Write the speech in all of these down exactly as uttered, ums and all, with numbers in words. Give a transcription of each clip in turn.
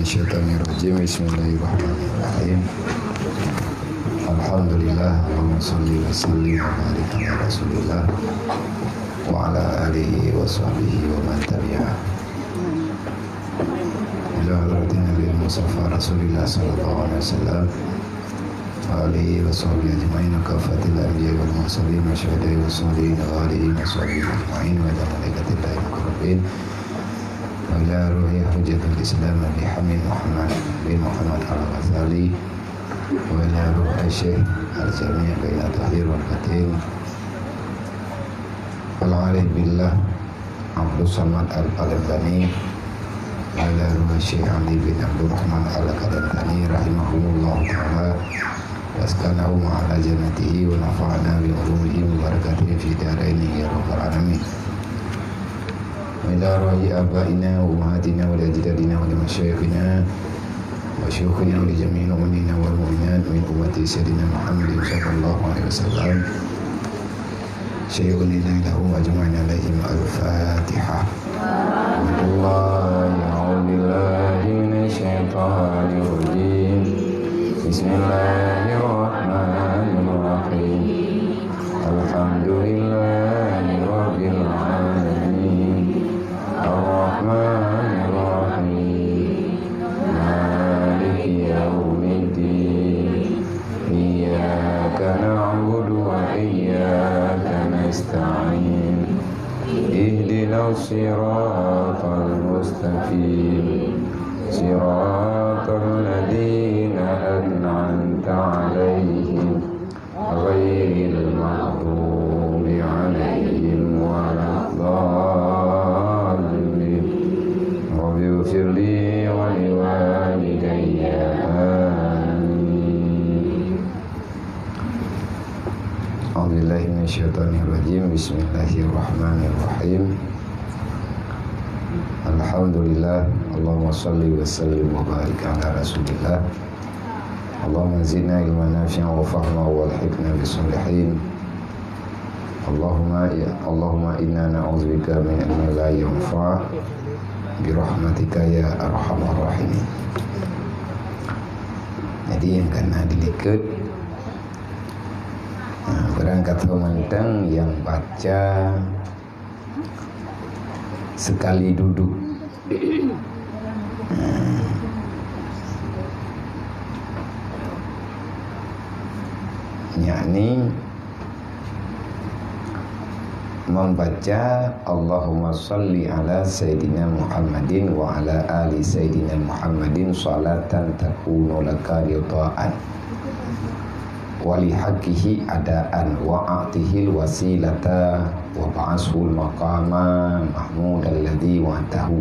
Syaitanirrajim. Bismillahirrahmanirrahim. Alhamdulillah, Allahumma shalli wa sallim wa barik ala Rasulillah wa ala alihi wa sahbihi wa man tabi'ah. Ila hadratin Nabi Mustafa Rasulillah sallallahu alaihi wasallam, wa alihi wa sahbihi ajma'in, wa kafatil anbiya wal mursalin, wa syuhada'i wa shalihin, wa alihi wa sahbihi ajma'in, wa ila malaikatillahi muqarrabin, wa ila ruhi hujjatul Islam Abi Hamid Muhammad bin Muhammad Al-Ghazali, wa ila ruhi Syekh Al-Jami' baina Tahir wal Batin, Al-Arif Billah Abdus Samad Al-Palembani, wa ila ruhi Syekh Ali bin Abdurrahman Al-Qadantani rahimahumullahu ta'ala, wa askanahum ala jannatihi, wa nafa'ana bi ulumihim wa barakatihim fi daraini ya rabbal alamin. Wa ila ruhi abaina wa ummahatina wa ajdadina wa masyayikhina wa syuyukhina wa li jami'il mu'minina wal mu'minat min ummati Sayyidina Muhammadin sallallahu alaihi wasallam. Syai'un lillahi lahum ajma'in alaihim al-Fatihah. Alhamdulillah, a'udzu billahi minasyaitonir rajim. Bismillahirrahmanirrahim. Alhamdulillahi rabbil alamin. Arrahmanir rahim. Maliki yaumiddin. Iyyaka na'budu wa iyyaka nasta'in. Ihdinas siratal mustaqim. Siratal ladzina an'amta 'alaihim, ghairil maghdubi 'alaihim waladdallin. Rabbighfirli wa liwalidayya. Amin. A'udzubillahi minasyaitonirrajim. Bismillahirrahmanirrahim. Alhamdulillah. Allahumma shalli wa sallim wa barik ala Rasulillah. Allahumma zidna ilman nafi'an wa fahma wa alhiqna bis shalihin. Allahumma ya, Allahumma inna na'udzubika min ilmin la yanfa' bi rahmatika ya arhamar rahimin. Jadi nyang ka na dilikot, ha, barangkasoe mantong nyang baca sekali duduk. Yakni membaca Allahumma shalli ala Sayyidina Muhammadin wa ala ali Sayyidina Muhammadin salatan takunu laka ridhaan. Wa li haqqihi adaan wa a'tihil wasilata wa ba'ashul maqama mahmudal ladzi wa'adtahu.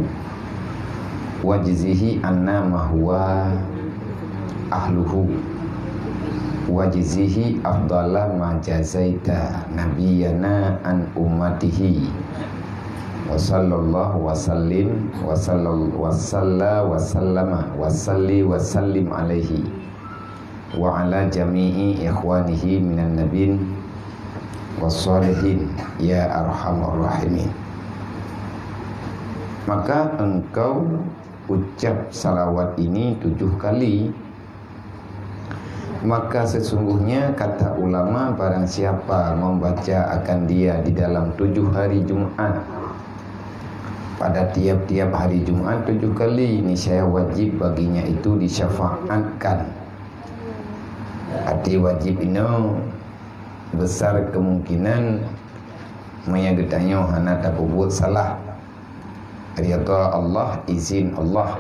Wajzihi anna ma huwa ahluhu. Wajzihi afdala ma jazaita nabiyyana an ummatihi. Wa sallallahu wa sallim wa sallal-, wa salla wa sallama wa salli wa sallim alaihi wa ala jami'i ikhwanihi minan nabiyyin was shalihin ya arhamar rahimin. Maka engkau ucap salawat ini tujuh kali. Maka sesungguhnya, kata ulama, barang siapa membaca akan dia di dalam tujuh hari Jumat, pada tiap-tiap hari Jumat tujuh kali, niscaya wajib baginya itu disyafaatkan. Arti wajib inoe, besar kemungkinan meunyoe geutanyoe hana tapeubuet salah, ridha Allah, izin Allah,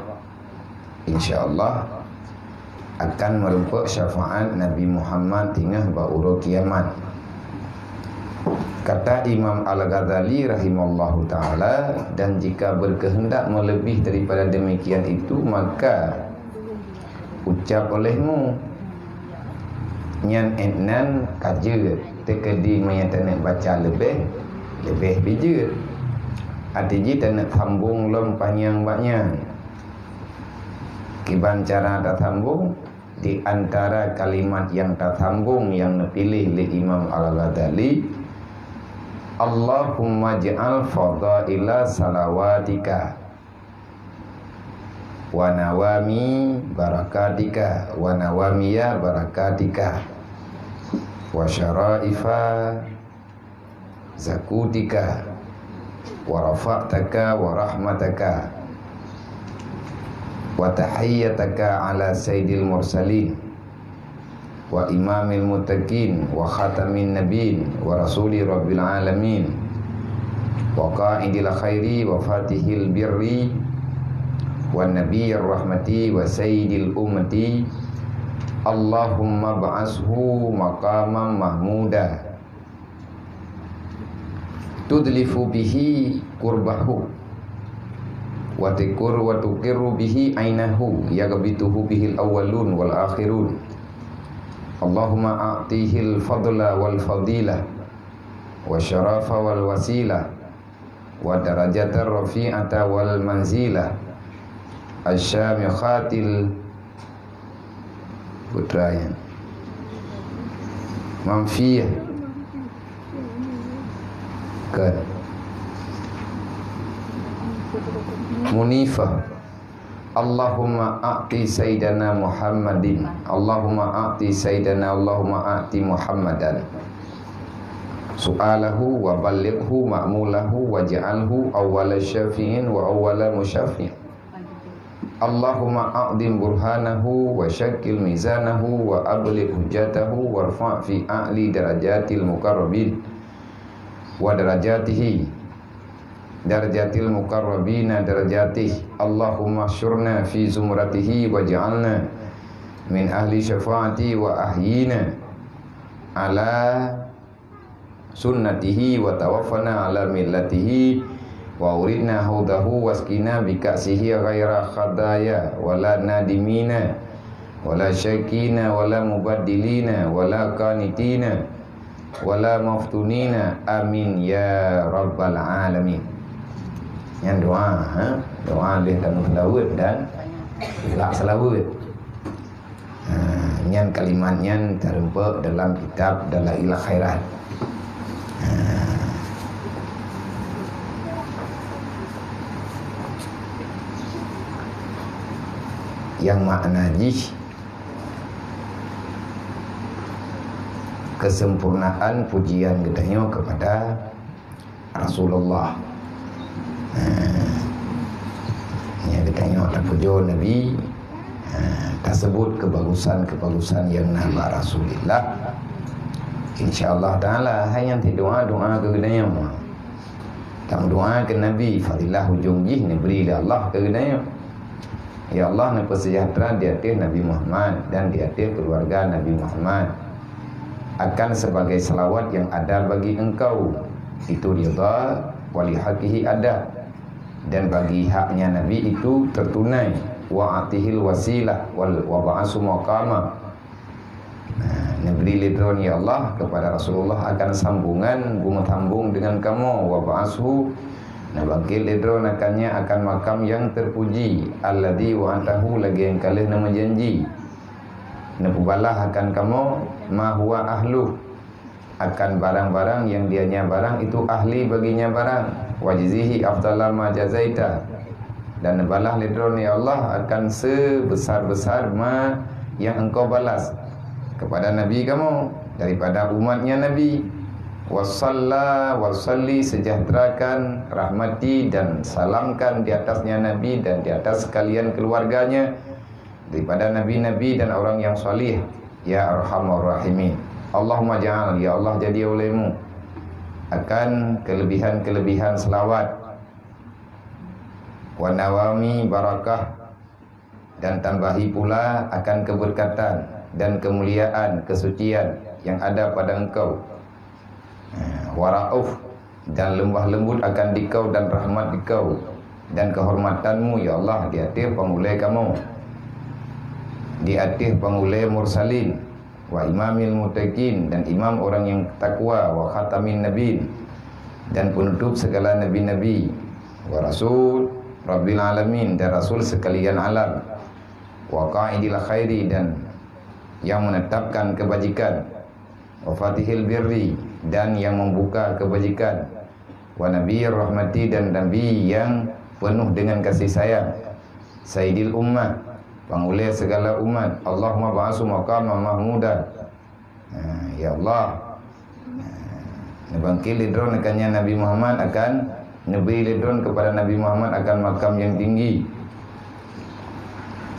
insya Allah akan meurumpok syafaat Nabi Muhammad singoh bak uroe kiamat. Kata Imam Al-Ghazali rahimallahu ta'ala, dan jika berkehendak melebihi daripada demikian itu, maka ucap olehmu, nyan étnan ka jeuet, teukeudi meunyoe taneuk baca leubeh, leubeh pih jeuet. Arti jih taneuk sambong lom panyang bak nyan. Kiban cara tasambong, di antara kalimat nyang tasambong nyang neupiléh lé Imam Al-Ghazali, "Allahumma ij'al fadaila salawatika." Wa nawami barakatika, wa nawamiya barakatika, wa syaraifa zakutika, wa rafa'taka wa rahmataka, wa tahiyyataka ala sayyidil mursalin, wa imamil muttaqin, wa khatamin nabiyyin, wa rasuli rabbil alamin, wa qa'idil khairi, wa fatihil birri, wa nabiyyir rahmati, wa sayyidil ummati. Allahumma ba'ashu maqamam mahmuda, tudlifu bihi qurbahu, wa tuqir-, wa tuqirru bihi ainahu, yaghbituhu bihil awwalun wal akhirun. Allahumma a'tihil fadla wal fadilah, wa syarafa wal wasilah, wa darajatar rafi'ata wal manzilah, asyamikhatil putra nyan. Manfiyah. Kan. Munifah. Allahumma a'ti sayyidana Muhammadin. Allahumma a'ti sayyidana, Allahumma a'ti Muhammadan su'alahu wa ballighhu ma'mulahu waj'alhu awwala syafi'in wa awwala musyaffi'. Allahumma a'zim burhanahu wa syakkil mizanahu wa abligh hujjatahu warfa' fi a'li darajatil muqarrabin wa darajatihi darajatil muqarrabina darajatih. Allahumma syurna fi zumratihi waj'alna min ahli syafa'ati wa ahyina ala sunnatihi wa tawaffana ala millatihi wa uridna haudahu wasqina bi ka'sihi ghaira khadaya wala nadimina wala syakina wala mubaddilina wala qanitina wala maftunina. Amin ya rabbal alamin. Nyan doa, ha? Doa lheueh tamu seulaweuet dan lak seulaweuet. Ha, nyan kalimat nyan teurumpok dalam kitab Dalail Khairat. Ha. Yang makna jih kesempurnaan pujian geutanyoe kepada Rasulullah. Ha. Nya geutanyoe tapujoe Nabi, ha, tasebut kebagusan-kebagusan nyang na bak Rasulullah. Insya Allah Taala, hai nyan ti doa-doa keu geutanyoe. Tameudoa keu Nabi, fadilah ujong jih neubri lé Allah keu geutanyoe. Ya Allah, neupeusejahtera di ateueh Nabi Muhammad dan di ateueh keuluwarga Nabi Muhammad. Akan sebagai salawat yang ada bagi engkau, itu ridha, wa li haqqihi ada, dan bagi haknya Nabi itu tertunai, wa atihil wasilah wal, wa ba'asu maqama. Nah, neubri lé Droen, ya Allah, kepada Rasulullah akan sambungan, beumeusambong dengan kamoe, wa ba'ashu, neubangkét lé Droen akannya akan makam yang terpuji, alladzi wa'adtahu, lagée nyang ka lheueh neumeujanji. Neupeubalah akan kamoe, ma huwa ahluh, akan barang-barang yang dianya barang itu ahli baginya barang, wajzihi afdala ma jazaita, dan neubalah lé Droen, ya Allah, akan seubesar-besar ma nyang Engkau balas kepada Nabi kamoe daripada umatnya Nabi. Wasalla wasalli, sejahterakan, rahmati, dan salamkan di atasnya Nabi dan di atas sekalian keluarganya daripada nabi-nabi dan orang yang salih, ya arhamar rahimin. Allahumma ja'al, ya Allah, jadi olehmu akan kelebihan-kelebihan selawat, wa nawami barakah, dan tambahi pula akan keberkatan dan kemuliaan, kesucian yang ada pada engkau. Ha, wa rauf, dan leumbah leumbut akan dikau dan rahmat dikau dan kehormatanmu, ya Allah, di ateueh pangulée kamoe, di ateueh pangulée mursalin, wa imamil muttaqin, dan imam orang yang takwa, wa khatamin nabin, dan penutup segala nabi-nabi, wa rasul rabbil alamin, dan rasul sekalian alam, wa qaidil khairi, dan yang menetapkan kebajikan, wa fatihil birri, dan yang membuka kebajikan, wa nabiyyir rahmati, dan nabi yang penuh dengan kasih sayang, Sayyidil ummah, panghulèe segala umat. Allahumma ba'athu maqaman mahmudan. Ha, ya Allah, ha, neubangkit lé Droeneuh akan nyan Nabi Muhammad, akan neubri lé Droeneuh kepada Nabi Muhammad akan makam nyang tinggi,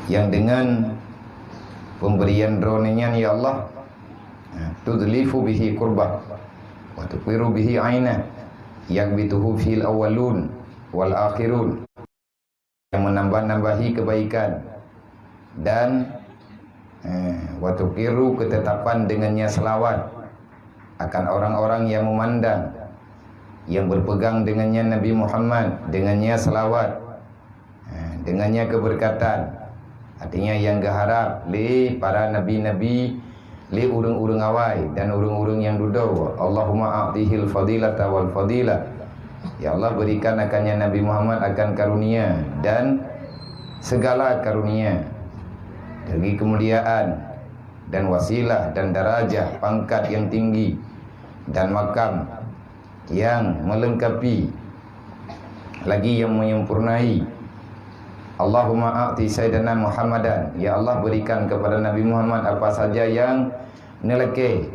nyang deungon pemberian Droeneuh nyan, ya Allah, ha, tudlifu bihi qurbah wa tuqiru bihi ainah, yaghbituhu fihil awwalun wal akhirun. Yang menambah-nambahi kebaikan dan, eh, wa tuqiru ketetapan dengannya selawat akan orang-orang yang memandang, yang berpegang dengannya Nabi Muhammad, dengannya selawat, eh, dengannya keberkatan. Artinya, yang geuharap lé para nabi-nabi, lé ureuëng-ureuëng awai dan ureuëng-ureuëng nyang dudoe. Allahumma a'tihil fadilata wal fadilah. Ya Allah, berikan akannya Nabi Muhammad akan karunia dan segala karunia, dari kemuliaan dan wasilah dan darajah, pangkat yang tinggi dan makam yang melengkapi, lagi yang menyempurnai. Allahumma a'ti sayyidana Muhammadan, ya Allah, berikan kepada Nabi Muhammad apa saja yang neulakée,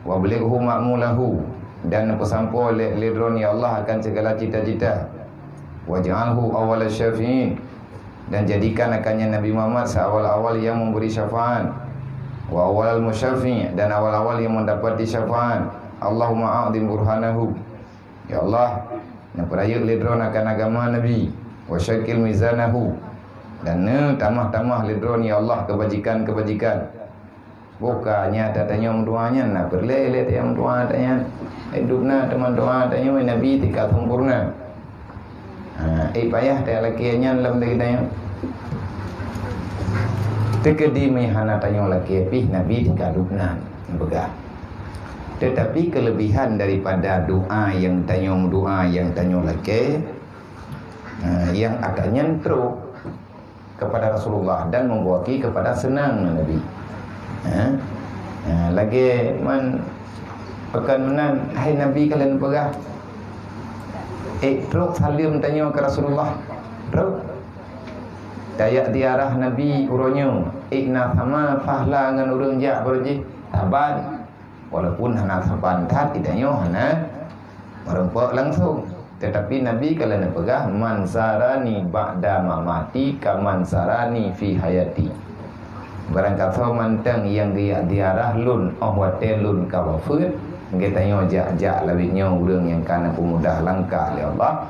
wa balighhu ma'mulahu, dan neupeusampoe lé, lé Droeneuh, ya Allah, akan segala cita-cita. Waj'alhu awwala syafi'in, dan jadikan akannya Nabi Muhammad seawal-awal yang memberi syafaat, wa awwalal musyafi', dan awal-awal yang mendapati syafaat. Allahumma a'zim burhanahu, ya Allah, neupeurayeuk lé Droeneuh akan agama Nabi, wa syakkil mizanahu, dan neutamah-tamah lé Droeneuh, ya Allah, kebajikan-kebajikan. Buka nyata tanyoe meudoa nyan, na peureulée lé tanyoe meudoa tanyan. Hidup na teuma doa tanyoe Nabi tika sempurna. Ha, eh, payah teuh lakée nyan lom lagée tanyoe. Teukeudi meuhana tanyoe lakée pih Nabi tika lubnan peugah. Tetapi kelebihan daripada doa yang tanyoe meudoa yang tanyoe lakée, ha, yang atanyan trok kepada Rasulullah dan membawa ki kepada senang Nabi. Ha? Ha, lagée man pakon meunan, hai Nabi, ka lheueh neupeugah, eh, trok saleuem tanyoe keu Rasulullah. Trok. Tajak ziarah Nabi uroe nyoe, eh, na sama pahla ngon ureuëng jak baroe jih, saban. Walaupun hana saban that, geutanyoe hana meureumpok langsung. Tetapi Nabi ka lheueh neupeugah, "Man zarani ba'da mamati kaman zarani fi hayati." Barangkasoe mantong nyang geujak ziarah lôn óh watée lôn ka wafeuet, geutanyoe jak-jak lawét nyoe ureuëng nyang ka neupeumudah langkah lé Allah,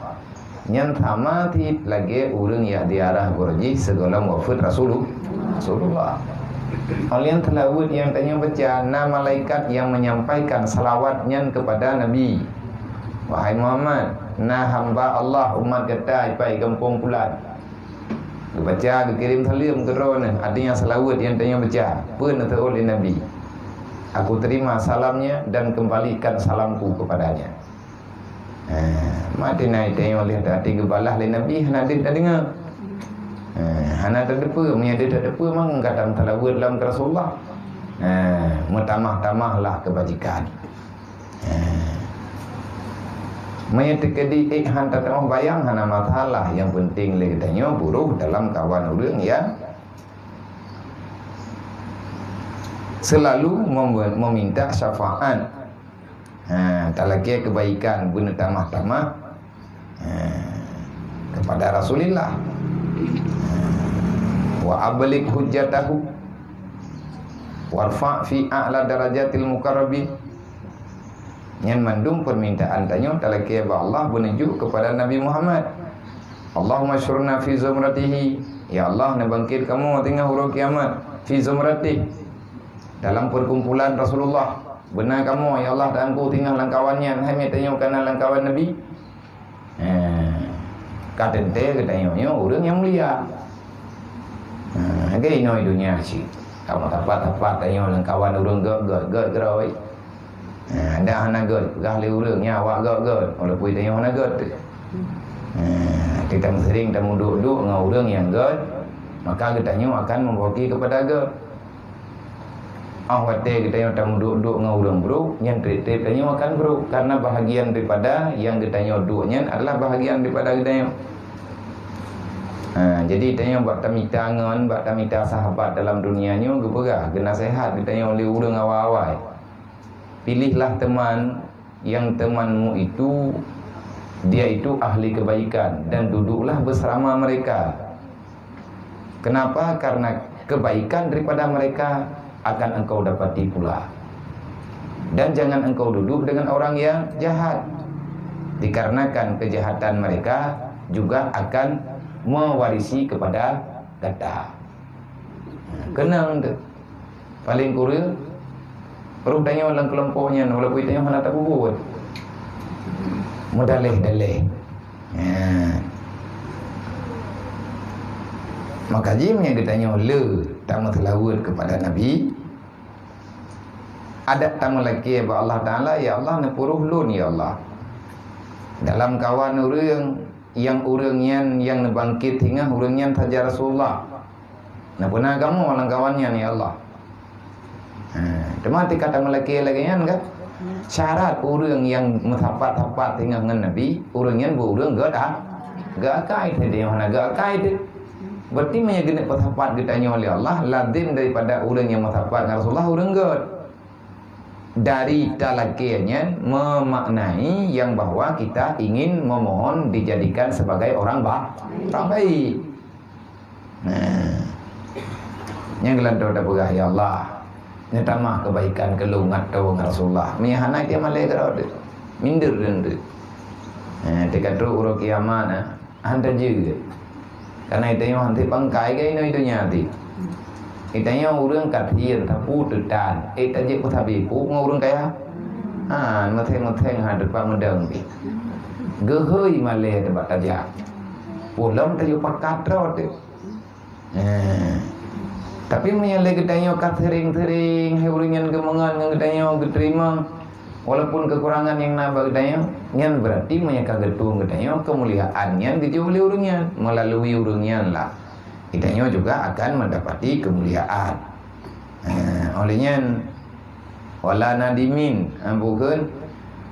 nyan sama cit lagée ureuëng jak ziarah baroe jih sigohlom wafeuet Rasulu-, Rasulullah. Óh lheueh seulaweuet nyang tanyoe baca, na malaikat nyang menyampaikan seulaweuet nyan keupada Nabi. "Wahai Muhammad, na hamba Allah umat gata ipai gampông pulan. Geubaca, geukirém saleuem keu droeneuh," artinya seulaweuet nyang tanyoe baca, peue neuteuôt lé Nabi. "Aku terima salamnya dan kembalikan salamku kepadanya." Eh, maté na tanyoe lheueh teuhati geubalah lé Nabi, hana deuh tadeungoe. Eh, hana tateupeue, meunyo deuh tateupeue, mang gata meuseulaweuet lom keu Rasulullah. Eh, meutamah-tamahlah keubajikan. Eh, meunyo teukeudi ék han tatamah bayang, hana masalah. Nyang penting lé geutanyoe buroh dalam kawan ureuëng nyang selalu mem-, meminta syafaat. Ha, talakée keubaikan beuneutamah-tamah, ha, kepada Rasulullah. Ha, wa ablig hujjatahu warfa' fi a'la darajatil muqarrabin. Nyan mandum permintaan tanyoe talakée bak Allah beuneujok kepada Nabi Muhammad. Allahumma syurna fi zumratihi. Ya Allah, neubangkét kamoe teungoh uroe kiamat. Fi zumratih. Dalam perkumpulan Rasulullah. Beuna kamoe, ya Allah, dan ku tinggai lam kawan nyan. Hai meutanyoe kana lam kawan Nabi. Eh, ka teuntée geutanyoe nyoe ureuëng nyang mulia. Eh, lagée inoe donya cit. Kamoe tapat-tapat tanyoe lam kawan ureuëng gét-gét, gét keurôi. Eh, dak hana gét, peugah lé ureuëng nyan awak gét-gét. Walaupun tanyoe hana gét. Eh, kita sering tamuduek-duek ngon ureuëng nyang gét, maka geutanyoe akan membawa ki kepada gét. Óh watée geutanyoe tamuduek-duek ngon ureuëng brok, nyan treb-treb tanyoe akan brok, karena bahagian daripada nyang geutanyoe duek nyan adalah bahagian daripada geutanyoe. Ha, jadi tanyoe bak tamita ngon, bak tamita sahabat dalam dunia nyoe geupeugah, geunaseuhat geutanyoe lé ureuëng awai-awai. Pilihlah teman yang temanmu itu, dia itu ahli kebaikan, dan duduklah bersama mereka. Kenapa? Karena kebaikan daripada mereka akan engkau dapati pula. Dan jangan engkau duduk dengan orang yang jahat, dikarenakan kejahatan mereka juga akan mewarisi kepada gata. Keunong tu. Paling kureueng, roh tanyoe lam keulompok nyan, walaupun tanyoe hana tapubuet. Meudaléh-daléh. Ha. Maka jih meunyoe geutanyoe le tameuseulaweuet keupada Nabi, adak tameulakée bak Allah Taala, "Ya Allah, neupuroh lôn, ya Allah." Dalam kawan ureuëng, nyang ureuëng nyan nyang neubangkét singoh ureuëng nyan saja Rasulullah. Neupeuna kamoe lam kawan nyan, ya Allah. Ha, teuma tika tameulakée lagée nyan kan? Syarat ureuëng nyang meusapat-sapat singoh ngon Nabi, ureuëng nyan beu ureuëng geuta-, geuakai teuh, hana geuakai teuh. Berarti meunyoe geuneuk peusapat geutanyoe lé Allah, lazim daripada ureuëng nyang meusapat ngon Rasulullah ureuëng gét. Dari talakée nyan memaknai yang bahwa kita ingin memohon dijadikan sebagai orang ba-, orang baik. Nah, nyang geulantoe tapeugah, "Ya Allah, neutamah kebaikan keu lôn ngat-, ngon Rasulullah." Meunyoe hana, dia malée keudroe teuh. Minder teuh. Nah, teuka trok uroe kiamat, nah, hana jeuet. Karena geutanyoe hana bangkai keu inoe donya teuh. Geutanyoe ureuëng ka thien, sapeue teutan, eh, tajak peusabe peuet ngon ureuëng kaya. Ha, meutheng-meutheng ha teumpat meudong pih. Geuhôi malée teumpat tajak. Pulang tajak pakat droe teuh. Eh. Tapi meunyoe lé geutanyoe ka sering-sering hai ureuëng nyan geumeungon ngon geutanyoe geuteurimong, walaupun kekurangan nyang na bak geutanyoe, nyan berarti meunyoe ka geutueng geutanyoe keumuliaan nyan geujok lé ureuëng nyan, melalui ureuëng nyan lah geutanyoe juga akan mendapati keumuliaan. Eh, oleh nyan, wala nadimin, ha, bukon,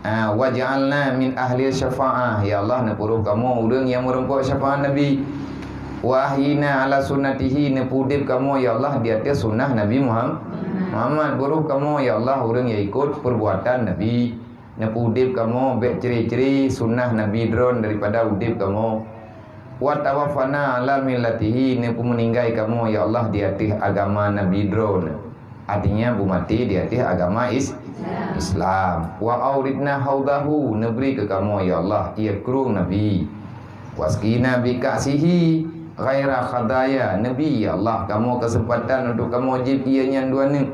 ha, waj'alna min ahli syafa'ah. Ya Allah, neupuroh kamoe ureuëng nyang meurumpok syafaat Nabi. Wa ahyina ala sunnatihi, neupeuudeb kamoe, ya Allah, di ateueh sunnah Nabi Muham-, Muhammad. Puroh kamoe, ya Allah, ureuëng nyang ikot perbuatan Nabi. Neupeuudeb kamoe bék cre-cre sunnah Nabi droen daripada udeb kamoe. Wa tawaffana ala millatihi, neupeumeuninggai kamoe, ya Allah, di ateueh agama Nabi droen. Artinya, beumaté di ateueh agama Is-, Islam. Wa auridna haudahu, neubri keu kamoe, ya Allah, ié krueng Nabi. Wasqina bi ka'sihi ghaira khadaya, neubri, ya Allah, kamoe keuseumpatan untuk kamoe jieb ié nyan dua neuk.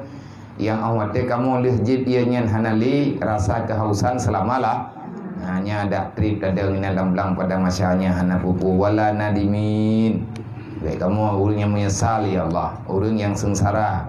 Nyang óh watée kamoe lheueh jieb ié nyan hana lé rasa keuhausan seulama lah. Ha, nyan dak treb tadong inan lam blang padang mahsyar nyan hana peue-peue wala nadimin. Bék kamoe ureuëng nyang meunyeusal, ya Allah, ureuëng nyang seungsara.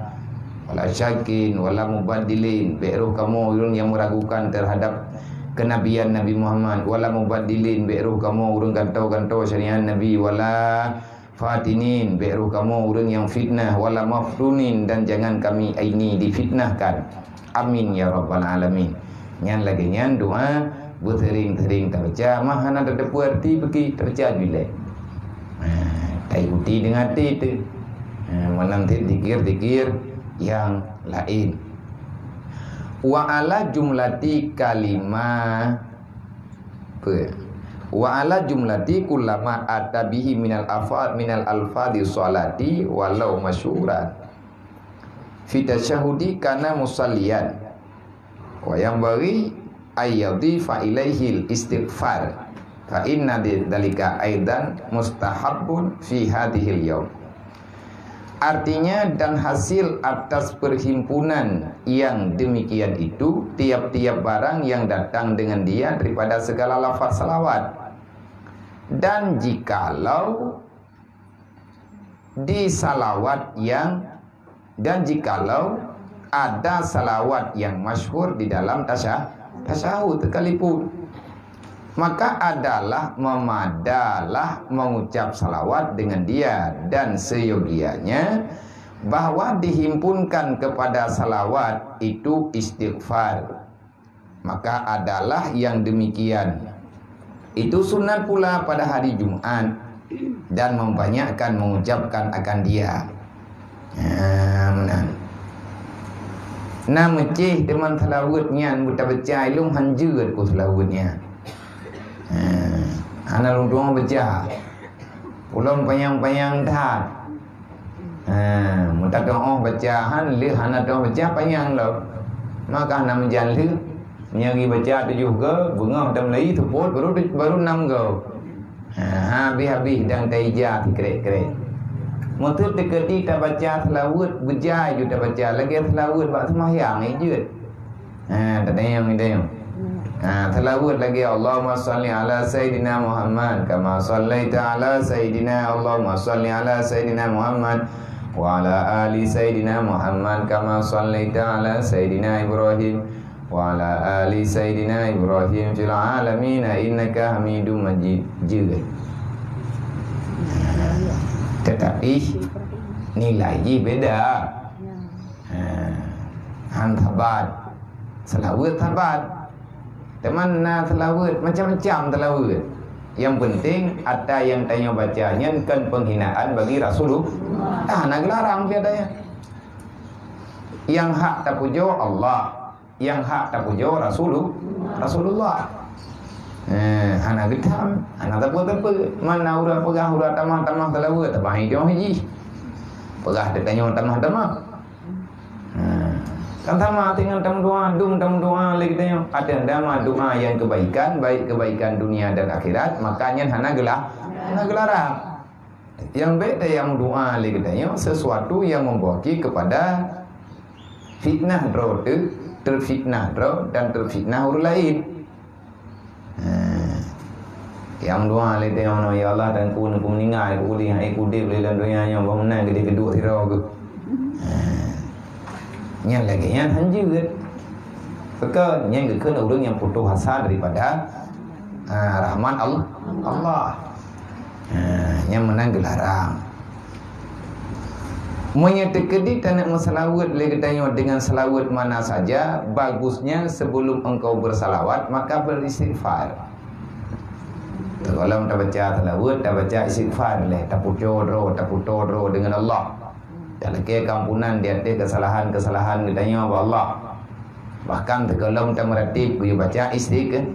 Wala syakin, wala mubaddilin, bék roh kamoe ureuëng nyang meuragukan teuhadab keunabian Nabi Muhammad. Wala mubaddilin, bék roh kamoe ureuëng gantoe-gantoe syariat Nabi. Wala fatinin, bék roh kamoe ureuëng nyang fitnah, wala maftunin, dan jangan kami ini difitnahkan. Amin ya rabbal alamin. Nyan lagée nyan doa beuseuring-seuring tabaca, mah hana tateupeue arti peuki tabaca bilée. Ha, taikuti deungon até teuh. Ha, meunan cit zikir-zikir nyang laén. Wa ala jumlati kalimah Peue? Wa ala jumlati kullama ata bihi minal afad minal alfadhi sholati walau masyhuran. Fi tasyahudi kana musalliyan. Wa yanbaghi ay yadhifa ilaihil istighfar. Fa inna dzalika aidan mustahabbun fi hadzihil yaum. Artinya, dan hasil atas perhimpunan yang demikian itu, tiap-tiap barang yang datang dengan dia daripada segala lafaz salawat. Dan jikalau di salawat yang, dan jikalau ada salawat yang masyhur di dalam tasya-, tasyahud sekalipun, maka adalah memadalah mengucap salawat dengan dia, dan seyogianya bahwa dihimpunkan kepada salawat itu istighfar. Maka adalah yang demikian itu sunat pula pada hari Jumat. dan membanyakkan mengucapkan akan dia. Ha, meunan. Na meucéh teuma seulaweuet nyan beutabaca ilong hanjeuet ku seulaweuet nyan. Ha, hana lôn tuang baca. Ulôn panyang-panyang that. Ha, meutateu'oh baca han lheueh hana teu'oh baca panyang lom. Maka hana meujan lheueh. Meunyoe baca tujoh go, beungoh dan meulayi seupôt baru, baru nam go. Ha, habéh-habéh dan taija sikrek-krek. Meuteup teukeudi tabaca seulaweuet beujai ju tabaca lagée seulaweuet bak seumahyang jeuet. Ha, tatanyong, tatanyong. Ha, seulaweuet lagée Allahumma shalli ala sayyidina Muhammad kama shallaita ala sayyidina, Allahumma shalli ala sayyidina Muhammad wa ala ali sayyidina Muhammad kama shallaita ala sayyidina Ibrahim wa ala ali sayyidina Ibrahim fil alamin innaka Hamidum Majid. Jeuet. Tetapi nilai jih beda. Ha, han sabat. Seulaweuet sabat. Teuma na seulaweuet, macam-macam seulaweuet. Yang penting ata nyang tanyoe baca nyan kon penghinaan bagi Rasulullah. Ah, na geularang pih ata nyan. Yang hak tapujoe Allah, yang hak tapujoe Rasulu-, Rasulullah. Eh, hana geutam, hana teupeu-teupeu. Mana uroe peugah uroe tamah-tamah seulaweuet, tabah idong jih. Peugah teuh tanyoe tamah-tamah. Ha. Kan sama dengan tameudoa, dum tameudoa lé geutanyoe. Ada nama doa yang kebaikan, baik kebaikan dunia dan akhirat, maka nyan hana geulah, hana geularang. Yang baik dan yang doa lé geutanyoe sesuatu yang membawa kepada fitnah droe teuh, terfitnah droe dan terfitnah ureuëng lain. Ha. Nyang doa lé teuh nyoe, "Ya Allah, Teungku, Teungku meuninggai, Teungku udeb, hai udeb lé lam donya nyoe, bah meunan geudeh geuduek sidroe geuh." Ha. Nyan lagée nyan han jeuet. Pakon? Nyan geukheun ureuëng nyang putus asa daripada, ha, rahmat Allah. Allah. Ha, nyan meunan geularang. Meunyoe teukeudi taneuk meuseulaweuet lé geutanyoe dengan seulaweuet mana saja, bagusnya sebelum engkau bersalawat, maka beristighfar. Teugohlom tabaca seulaweuet, tabaca istighfar lé, tapujoe droe, tapujoe droe deungon Allah. Talakée keampunan di ateueh keusalahan-keusalahan geutanyoe bak Allah. Bahkan teugohlom tameuratéb geuyue baca istighfar.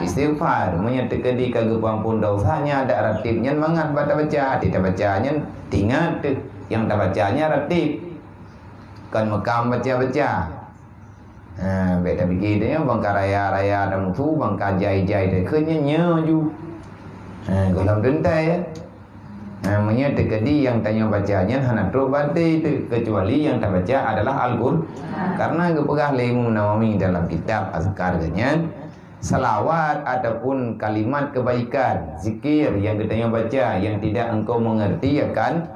Istighfar, meunyoe teukeudi ka geupeuamphon desya, nyan adak ratéb nyan mangat bak tabaca, até tabaca nyan teuingat teuh nyang tabaca nyan ratéb. Kon meukam baca-baca. Ha, bék tapike teuh nyoe bangka raya-raya tamusu, bangka jai-jai takheun nyan nyoe ju. Ha, gohlom teuntée ya. Nah, meunyoe teukeudi nyang tanyoe baca nyan hana trok bak até teuh, keucuali nyang tabaca adalah Al-Qur-, karena geupeugah lé Imam Nawawi dalam kitab Azkar geuh nyan, salawat ataupun kalimat kebaikan, zikir nyang geutanyoe baca yang tidak engkau mengerti akan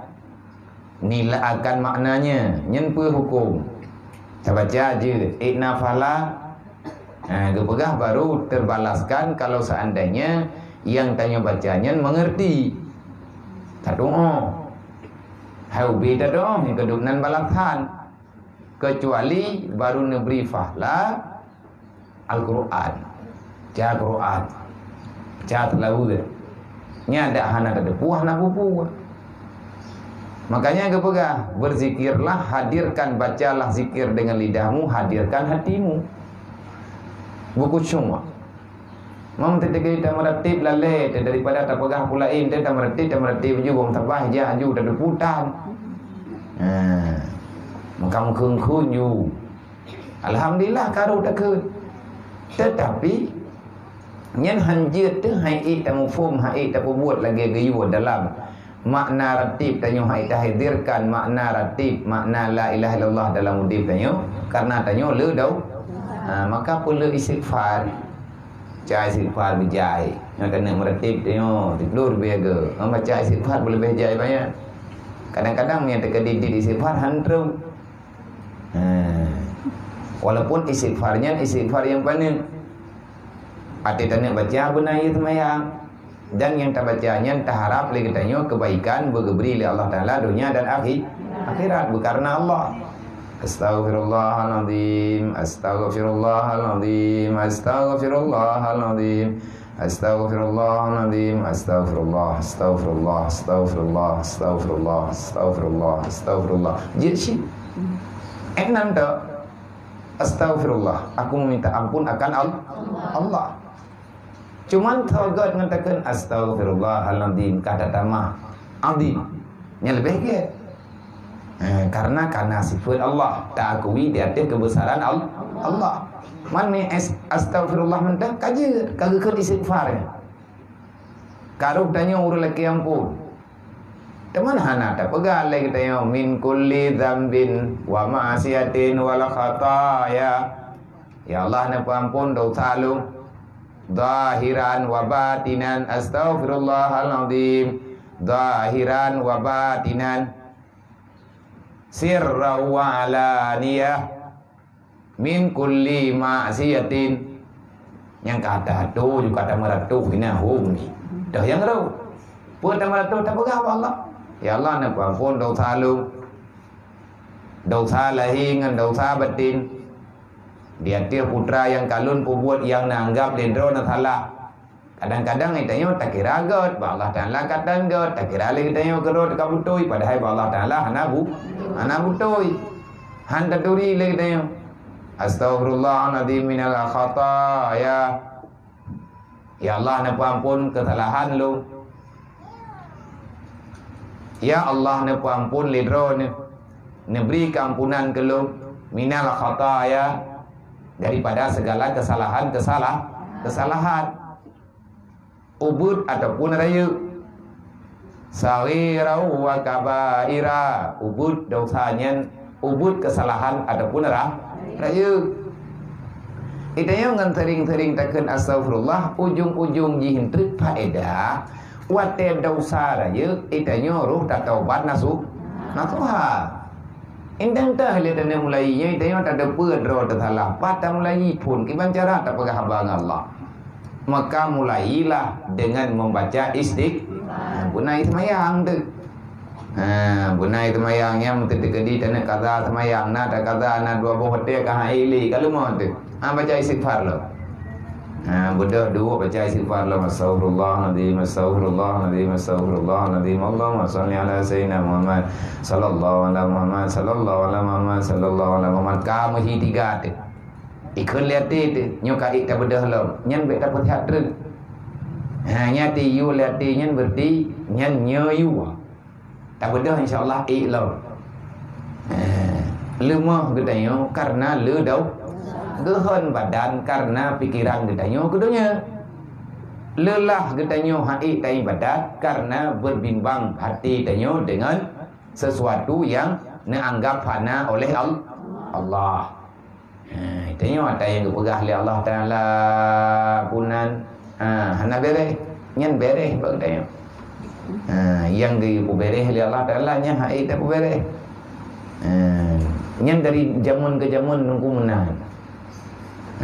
nila-, akan maknanya, nyan peue huköm? Tabaca jeuet, ikna pahala, ha, geupeugah baru terbalaskan kalau seandainya nyang tanyoe baca nyan mengerti. Tadoa. Hai ubé tadoa, nyang keudum nan balasan. Kecuali baru neubri pahala Al-Qur'an. Baca Qur'an. Baca seulaweuet. Nyan dak hana tateupeue, hana peue-peue. Makanya geupeugah, "Berzikirlah, hadirkan, bacalah zikir dengan lidahmu, hadirkan hatimu." Bukhusyuk. Meunyoe teukeudi tameuratéb lalée teuh daripada tapeugah peue laén teuh, tameuratéb, tameuratéb ju bang tabah jak ju tateupeue tan. Ha. Maka meukheueng-kheueng ju. Alhamdulillah ka rhot takheun. Tetapi nyan han jeuet teuh han ék tamuphom, han ék tapeubuet lagée geuyue dalam makna ratéb tanyoe, han ék tahadirkan makna ratéb, makna la ilaha illallah dalam udeb tanyoe, karena tanyoe le dau-, ha, maka peureulee istighfar. Baca istighfar beujai. Nyoe taneuk meuratéb tanyoe, siplôh ribée go. Ngon baca istighfar beuleubeh jai banyak. Kadang-kadang meunyoe teukeudi dit istighfar han trok. Ha. Walaupun istighfar nyan istighfar nyang paneuk. Até taneuk baca beuna ie seumayang. Dan nyang tabaca nyan taharab lé geutanyoe kebaikan beugeubri lé Allah Taala donya dan akhi-, akhirat beukareuna Allah. Astaghfirullahalazim, astaghfirullahalazim, astaghfirullahalazim. Astaghfirullahalazim, astaghfirullah, astaghfirullah, astaghfirullah, astaghfirullah, astaghfirullah, astaghfirullah. Jeuet cit. Eh, nan tok. Astaghfirullah, aku meminta ampun akan Al-, Allah. Cuman teugot ngon takheun astaghfirullahalazim, ka tatamah azim. Nyan leubeh gét. Eh, karena, karena sifat Allah, taakui di ateueh kebesaran Al-, Allah. Man meu'en astaghfirullah mantong ka jeuet, ka geukheun istighfar nyan. Ka roh tanyoe ureuëng lakée ampôn. Teuma hana tapeugah lé geutanyoe, "Min kulli dzambin wa ma'siyatin wal khataya." Ya Allah, neupeuampôn dosa lôn. Zahiran wa batinan, astaghfirullahalazim. Zahiran wa batinan. Sirran wa alaniyah. Min kulli ma'siyatin. Nyang ka tato ju ka tameuratoh ina hom ni. Dah nyang ro. Peue tameuratoh tapeugah bak Allah. Ya Allah, neupeuampôn dosa lôn. Dosa lahé ngon dosa batin. Di ateueh putra nyang ka lôn peubuet nyang neuanggab lé droe na salah. Kadang-kadang geutanyoe takira gét, bak Allah Taala ka tan gét, takira lé geutanyoe keurot ka beutôi, padahai bak Allah Taala hana bu-, hana beutôi. Han taturi lé geutanyoe. Astaghfirullahalazim minal khataya. Ya Allah, neupeuampôn keusalahan lôn. Ya Allah, neupeuampôn lé droeneuh. Neubri keuampunan keu lôn minal khataya, daripada segala kesalahan-kesalah-, kesalahan. Ubeuet ataupun rayeuk. Saghira wa kabaira, ubeuet dosa nyan, ubeuet kesalahan ataupun ra-, rayeuk. Geutanyoe ngon sering-sering takheun astaghfirullah, ujong-ujong jih treuk faedah, watée dosa rayeuk, geutanyoe roh tataubat nasu-, nasuha. Indang teuh lé tanyoe mulai nyoe, tanyoe tateupeue droe teusalah. Pat tamulai phon, kiban cara tapeugah haba ngon Allah. Maka mulailah dengan membaca istighfar. Beuna seumayang teuh. Ha, beuna seumayang nyang teukeudi taneuk kaza seumayang, na takaza na dua boh watée ka hai lé ka leumo teuh. Ha, baca istighfar lom. Ha, beudôh duek baca istighfar lom, astaghfirullahalazim, astaghfirullahalazim, astaghfirullahalazim. Allahumma shalli ala sayyidina Muhammad, sallallahu ala Muhammad, sallallahu ala Muhammad, sallallahu ala Muhammad. Ka meuhi tiga teuh. Ikheun lé até teuh, nyoe ka ék tabeudôh lom. Nyan bék tapeusihat treuk. Ha, nyan teuh yue lé até nyan berarti nyan nyoe yue. Tabeudôh insya Allah ék lom. Eh, leumoh geutanyoe karena le dau-, geuhon badan karena pikiran geutanyoe keu donya. Leulah geutanyoe han ék taibadat karena berbimbang hati tanyoe dengan sesuatu yang neuanggap fana oleh Al-, Allah. Ha, tanyoe ata nyang geupeugah lé Allah Taala punan, ha, hana béreh, nyan béreh bak geutanyoe. Ha, nyang geupeubéreh lé Allah Taala nyan hai tapeubéreh. Ha, nyan dari jameun keu jameun nungku meunan.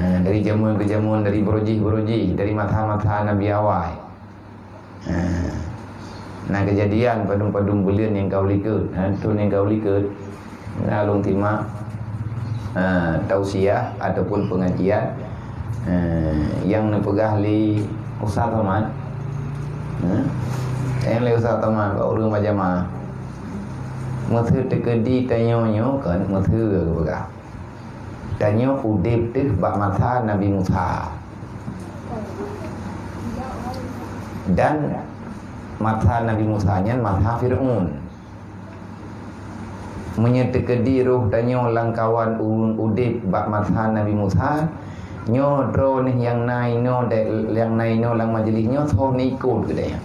Ha, dari jameun keu jameun, dari beurojih-beurojih, dari masa-masa nabi awai. Ha. Na keujadian padum-padum buleuen nyang ka u likot. Ha, thon nyang ka u likot. Na lôn simak, ha, tausiah ataupun pengajian, ha, nyang neupeugah lé Ustaz Somad. Ha? Nyang lé Ustaz Somad bak ureuëng bak jamaah. Meuseu teukeudi tanyoe nyoe kan, meuseu geupeugah. Tanyoe udeb teuh bak masa Nabi Musa. Dan masa Nabi Musa nyan masa Fir'aun. Meunyoe teukeudi roh tanyoe lamkawan ureuëng udeb bak masa Nabi Musa, nyoe droeneuh nyang na inoe, nyang na inoe lam majlis nyoe, soe neuikot geutanyoe?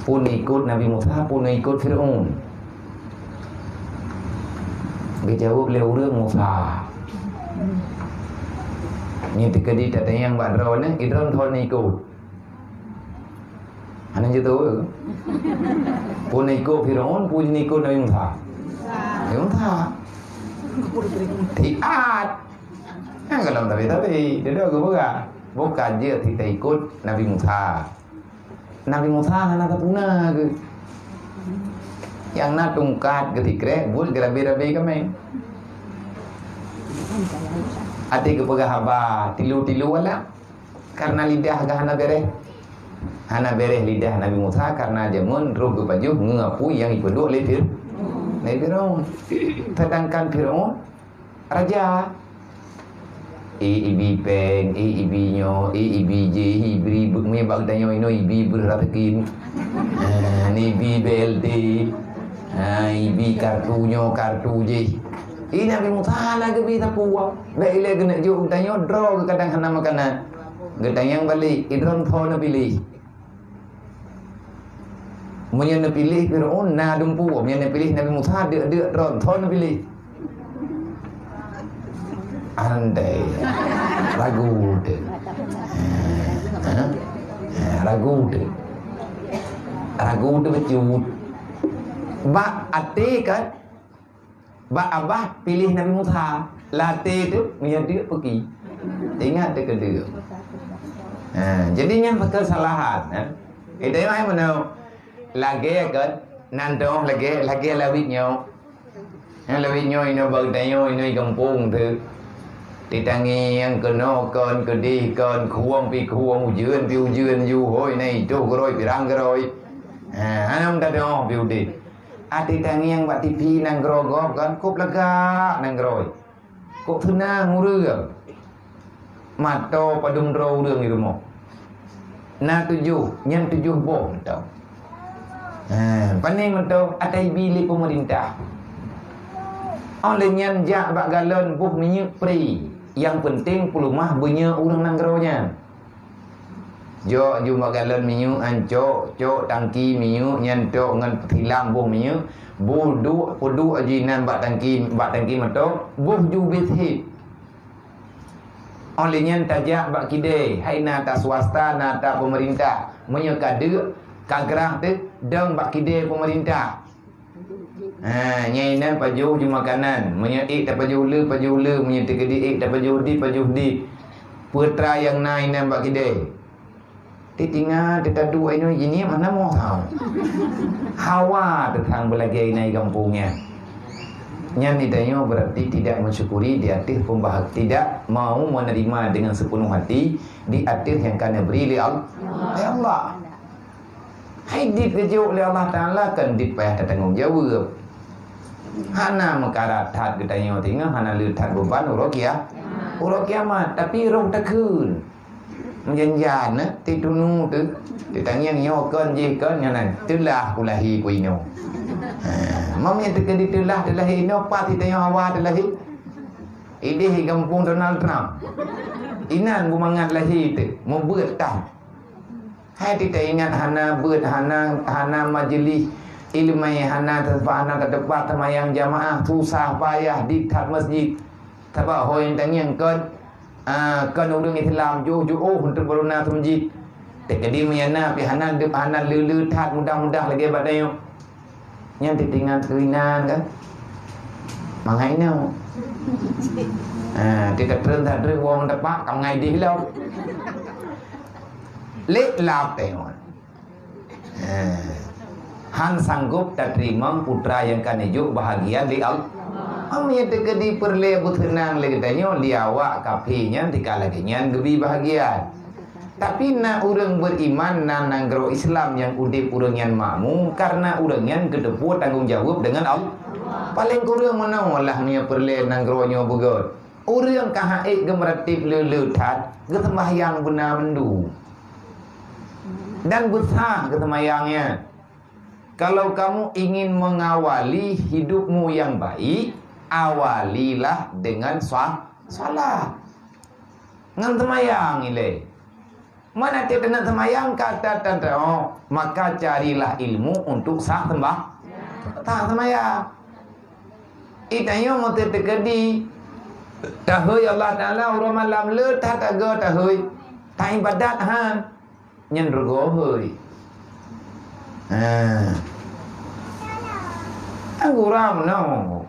Peue neuikot Nabi Musa, peue neuikot Fir'aun? Geujaweueb lé ureuëng Musa. Nyan teukeudi tatanyong bak droeneuh, droeneuh soe neuikot? Hana jiteupeue. Peue neuikot Fir'aun, peue neuikot Nabi Musa? Nabi Musa. Tiat. Nyang golom tabi-tabi, dudoe geupeugah. Bukan jeuet taikot Nabi Musa. Nabi Musa hana tapuna geuh. Nyang na tungkat geusikrek buet geurabe-rabe kaméng. Até geupeugah haba tilu-tilu alam. Karena lidah geuh hana bereh. Hana bereh lidah Nabi Musa karena jameun roh geupajoh ngon apui nyang ipeuduek lé Fir-, lé Firaun. Sedangkan Firaun raja. Eh, ibi péng, eh, ibi nyoe, eh, ibi jéh, ibi bu-, mi bak tanyoe inoe ibi beureuh ratekin. Ha, ni ibi B L T. Ha, ibi kartu nyoe, kartu jéh. Eh, Nabi Musa hana geubi sapeue. Bèk ilèe geuneuk jok geutanyoe droe geuh kadang hana makanan. Geutanyong balik, idroe tho neupiléh. Meunyoe neupiléh Firaun na dumpeue, meunyoe neupiléh Nabi Musa deuk-deuk droe tho neupiléh. Andai ragu teuh. Ha? Ha, ragu teuh. Ragu teuh bacut. Bak até kan? Bak babah piléh Nabi Musa, lam até teuh meunyoe deuk peuki. Ingat teuh keu deuk. Ha, jadi nyan keusalahan, ha. Kita yang mana lagèe kan, nan dong lagèe, lagèe lawét nyoe. Nyan lawét nyoe inoe bak tanyoe inoe gampông teuh. Ditangieng keunoe kon, keudéh kon, khueng pi khueng, ujeuen pi ujeuen, ju hôi na itoh geurôi pirang geurôi. Ha, hana meudadoe pi udép. Até tangieng bak T V nanggroe gob kan, kôb lagak nanggroe. Kôb seunang ureueng. Mantong padum droe ureueng di rumoh. Na tujoh, nyan tujoh boh mantong. Ha, pané mantong ata ibi lé peumeurintah. Óh lheueh nyan jak bak galon boh minyeuk pré. Nyang peunteng peuleumah beunyeue ureueng nanggroe nyan. Jok ju bak galon minyeuk nyan cok, cok tangki minyeuk nyan cok ngon silang boh minyeuk, boh duek, peuduek ju inan bak tangki, bak tangki mantong, boh ju ubé sihé. Óh lheueh nyan tajak bak kidée, hai na ata swasta, na ata peumeurintah. Meunyoe ka deuk, ka grah teuh, dong bak kidée peumeurintah. Ha, nyan inan pajoh ju makanan. Meunyoe ék tapajoh le, pajoh le. Meunyoe teukeudi ék tapajoh di, pajoh di. Peue teuma nyang na inan bak kidée. Titinga teuka duek inoe jinih mana moh tau. Hawa teuthang beulagée inan gampông nyan. Nyan di tanyoe berarti tidak mensyukuri di ateueh pembah-, tidak mau menerima dengan sepenuh hati di ateueh nyang ka neubri lé Al-, lé Allah. Hai dit geujok lé Allah Taala kan dit payah tatanggong jaweueb. Hana meukarat that geutanyoe teungoh, hana le that beuban uroe kia-, uroe kiamat, tapi roh takheun. Meujan-jan, eh, titunu teuh, titangieng nyoe kon jih kon nyan, teulah kulahé ku inoe. Ha, meunyoe teukeudi teulah, teulahé inoe, pat titanyoe hawa teulahé. Idéh gampông Donald Trump. Inan beumangat lahé teuh, meubeuet tan. Hai teuingat hana beuet, hana, hana majeulis ileumèe, hana teumpat, hana teumpat seumayang jamaah, susah payah di that masjid. Sabab ho nyang tangieng kon, ah, kon ureueng Islam, jiôh-jiôh untuk beuruna seumeujid. Teukeudi meunyan na pih hana deup, hana le-le that mudah-mudah lagèe bak tanyoe. Nyan teuingat keu inan kan. Mangai nyoe. Ha, teuka treun that treun wong tepak ka mangai dih lom. Lé lap tengok. Ha. Han sanggup tateurimong putra nyang ka neujok bahagia lé Allah. Am nyang teukeudi peureulèe beuseunang lé geutanyoe, di awak kafé nyan tika lagèe nyan geubi bahagia. Tapi na ureueng beriman na nanggroe Islam nyang udép ureueng nyan makmu, karena ureueng nyan geuteupeue tanggong jaweueb deungon Allah. Paleng kureueng meunoe lah meunyoe peureulèe nanggroe nyoe beugöt. Ureueng ka ha'ék geumeuratéb le-le that, geuseumbahyang beuna mandum. Dan beusah geuseumayang nyan. Kalau kamu ingin mengawali hidupmu yang baik, awalilah dengan sa-, salat. Ngon seumayang ilèe. Mana tiep-tiep seumayang ka ta-, ta-, ta-, oh, maka carilah ilmu untuk sah sembah-, sah seumayang. Itanyoe meuteukeudi tahôi Allah Taala uroe malam le that taga tahôi, ta ibadat han. Nyan rugoe hôi. Ha. Anggura meunoe.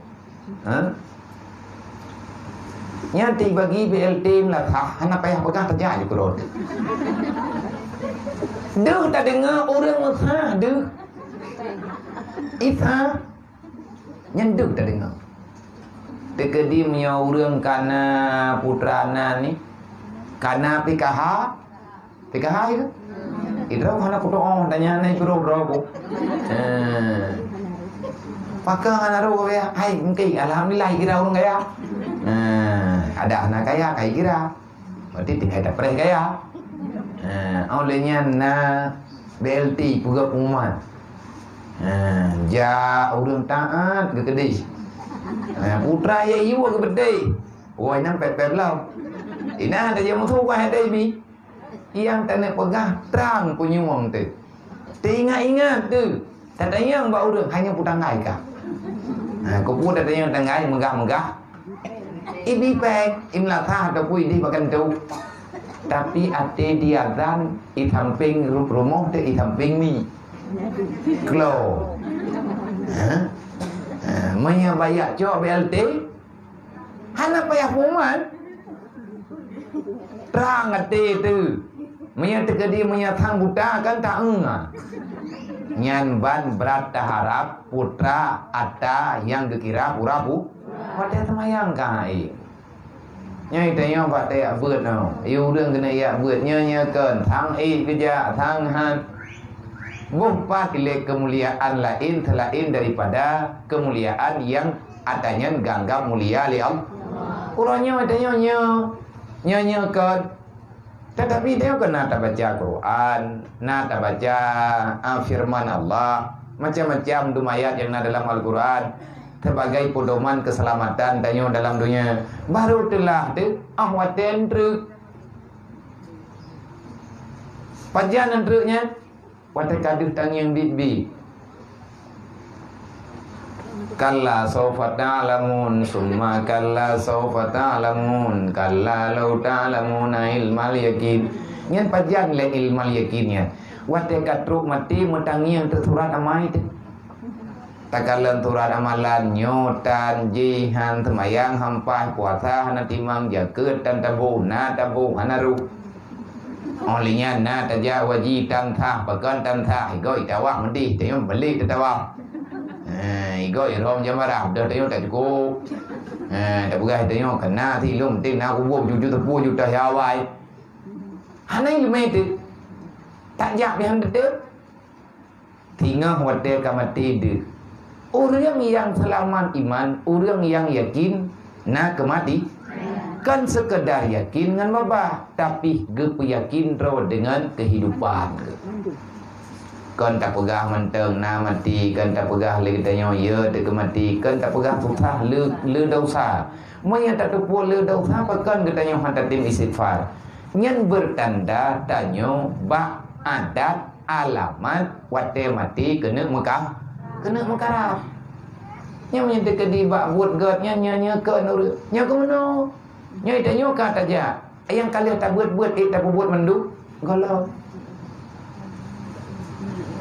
Ha? Nyan tibagi B L T meulasah, hana payah peugah tajak ju keudroe. Deuh tadeungoe ureueng meulasah deuh. Isa Nyan deuh tadeungoe. Teukeudi meunyoe ureueng kana putra na ni, kana pih ka ha-, Teuka hai ke? Idroe hana kutoh, tanya na kuro droe ku. Eh. Pakon hana ro ya? Hai, mungkin alhamdulillah kira ureueng kaya. Eh, ada hana kaya, kai kira. Berarti tinggai tapreh kaya. Eh, oleh nyan na B L T peugah pengumuman. Eh, jak ureueng taat geukeudeh. Eh, putra ya iwa geubeudeh. Wah, nyan pet-pet lom. Ina ada yang musuh wah ada bi. Nyang taneuk peugah trang punyueng teuh. Teuingat-ingat teuh. Tatanyong bak ureueng hanya peutanggai ka. Ha, keupeue tatanyong tanggai meugah-meugah. Ibi péng, imeulasah ataupun ideh bakan tu. Tapi até di azan, i samping ru-, rumoh teuh, i samping mi. Klo. Ha? Ha, meunyoe bak jak cok B L T, hana payah pengumuman. Trang até teuh. Meunyoe teukeudi meunyoe sang buta kan taeu. Nyan ban brat taharab putra ata nyang geukira pura bu-, watée seumayang ka hai. Nyoe tanyoe bak teuyak beuet nyoe. Yue ureueng keuneuk yak beuet nyoe, nyoe kon sang éh geujak, sang han. Boh pat lé keumuliaan laén seulaén daripada keumuliaan nyang ata nyan geuanggab mulia lé Allah. Uroe nyoe tanyoe nyoe, nyoe, nyoe kon. Tetapi tanyoe kon na tabaca Quran, na tabaca, ah, firman Allah, macam-macam dum ayat nyang na dalam Al-Quran sebagai pedoman keuseulamatan tanyoe dalam donya. Barô teulah teuh, ah, watée treuk. Pajan treuk nyan? Watée ka deuh tangieng biet-biet. Kalla saufa ta'lamun, summa kalla saufa ta'lamun, kalla lau ta'lamuna ilmal yakin. Nyan pajan lé ilmal yakin nyan? Watée ka trok maté meutangieng teusurat amai teuh. Takalon surat amalan nyoe tan jihan seumayang hampai puasa hana timang jakeuet tan tabong na tabong hana ruh. Óh lheueh nyan na tajak waji tan sah, pakon tan sah, igoe tawah meudeh, tanyoe balik tatawah. Ha, igoe rhom jamarah, udah tanyoe tak cukup. Ha, tapeugah tanyoe kena silom tem na kuboh tujoh ploh juta syawai. Hana ileumé teuh. Tajak bihan teuh. Singoh watée ka maté deuh. Ureuëng nyang seulamat iman, ureuëng nyang yakin na keumati-, kon seukeudar yakin ngon babah, tapi geupeuyakin droe deungon keuhidupan geuh. Kon tapeugah mantong na maté, kon tapeugah lé geutanyoe, "Yo, teuka maté," kon tapeugah susah le, le desya. Meunyoe tateupeue le desya, pakon geutanyoe hana tatem istighfar? Nyan beutanda tanyoe bak adat alamat watée maté keuneuk meuka-, keuneuk meukarab. Nyan meunyoe teukeudi bak buet gét nyan, nyan, nyan keu nurut. Nyan keu meunoe. Nyoe tanyoe ka tajak. Nyang ka lheueh tabeuet-beuet, ék tapeubuet mandum gohlom.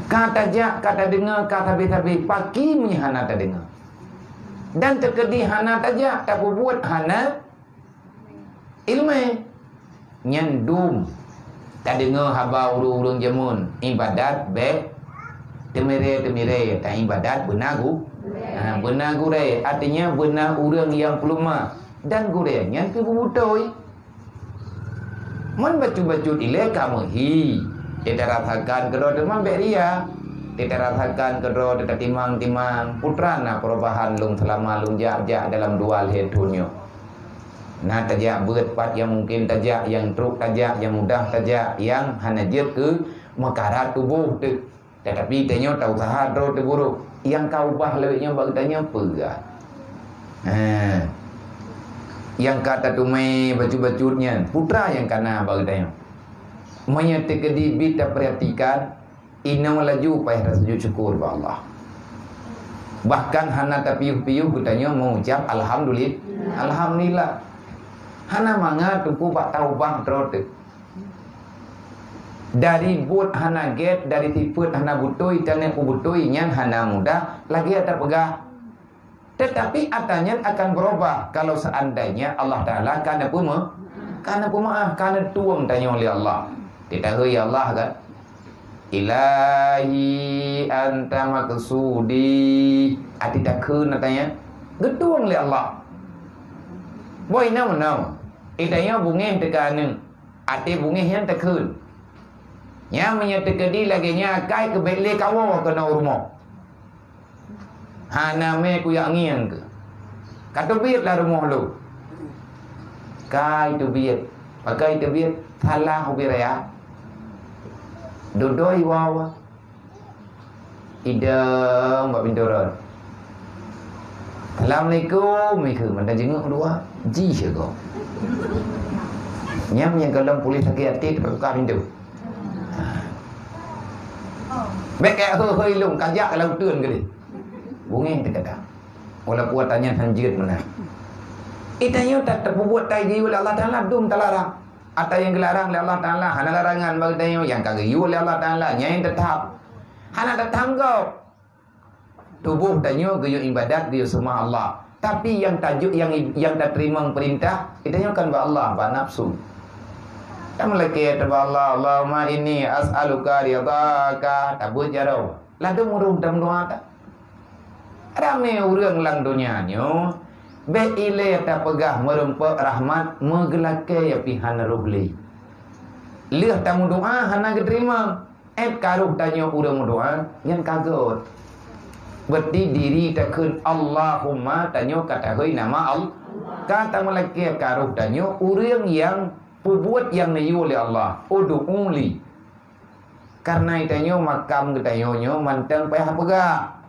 Ka tajak, ka tadeungoe, ka sabe-sabe. Pakri meunyoe hana tadeungoe. Dan teukeudi hana tajak, tapeubuet hana ileumé. Nyan dum tadeungoe haba ureuëng-ureuëng jameun, iébadat bék teumiré-teumiré, ta iébadat beuna gu-, ha, beuna gurée, artinya beuna ureuëng nyang peuleumah dan gurée nyan pih beubeutôi. Mon bacut-bacut ilée ka meuhi, teuta rasakan keudroe teuma bék ria, teuta rasakan keudroe teuta timang-timang, peue teuma na peurubahan lôn seulama lôn jak-jak dalam dua lhée thon nyoe. Na tajak beuet pat nyang mungken tajak, nyang trok tajak, nyang mudah tajak, nyang hana jeuet keu meukarat tuboh teuh. Tetapi tanyoe tauseuha droe teuburôk. Nyang ka ubah lawét nyoe bak geutanyoe peugah. Ha. Nyang ka tateumé bacut-bacut nyan, peue teuma nyang ka na bak geutanyoe. Meunyoe teukeudi bit tapeuratikan, Inoe laju payah tasujud syukur bak Allah. Bahkan hana tapiôh-piôh geutanyoe mengucap alhamdulil-, alhamdulillah. Hana mangat teungku bak taubah droe teuh. Dari buet hana gét, dari sifeuet hana beutôi, taneuk peubeutôi nyan hana mudah, lagée tapeugah. Tetapi ata nyan akan berubah kalau seandainya Allah Taala ka neupeume-, ka neupeumaáh, ka neutueng tanyoe lé Allah. Teutakheun ya Allah kan? "Ilahi anta maqsudi." Até takheun ata nyan, geutueng lé Allah. Boh inoe meunoe, ita nyoe beungéh teuka aneuk, até beungéh nyan takheun. Nyan meunyoe teukeudi lagèe nyan akai keuh bèk lé kawoe keunoe u rumoh. Hana mè kuyak ngieng keuh. Ka teubiet lah rumoh lôn. Kai teubiet. Pakon teubiet? Salah ubit raya. Dudoe i woe. Idong bak pintoe rot. "Assalamualaikum," ikheun, mantong jinguk dua. Jih sigoe. Nyan nyang gohlom puléh sakét até teuka pintoe. Bèk kajak hôi-hôi lôn, kajak lam uteuen keudéh. Beungéh teuka that. Walaupun ata nyan han jeuet meunan. Geutanyoe ta-, tapeubuet tai geuyue lé Allah Taala dum talarang. Ata nyang geularang lé Allah Taala hana larangan bak geutanyoe, nyang ka geuyue lé Allah Taala nyan nyang teutap. Hana teutap gob. Tuboh tanyoe geuyue ibadat, geuyue seumah Allah. Tapi nyang tajok, nyang, nyang tateurimong peurintah, geutanyoe kan bak Allah, bak nafsu. Tameulakèe bak Allah, "Allahumma inni as'aluka ridhaka." Tabeuet jaroe. Ladôm ureueng tameudoa that. Ramé ureueng lam donya nyoe, bèk ilèe tapeugah meurumpok rahmat meugeulakèe pih hana roh lé. Lheueh tameudoa hana geuteurimong. Ét ka roh tanyoe ureueng meudoa, nyan ka göt. Berarti diri takheun Allahumma, tanyoe ka tahôi nama Allah. Ka tameulakèe ka roh tanyoe ureueng nyang peubuet nyang neuyue lé Allah. Ud'u li. Kareuna tanyoe makam geutanyoe nyoe mantong payah peugah.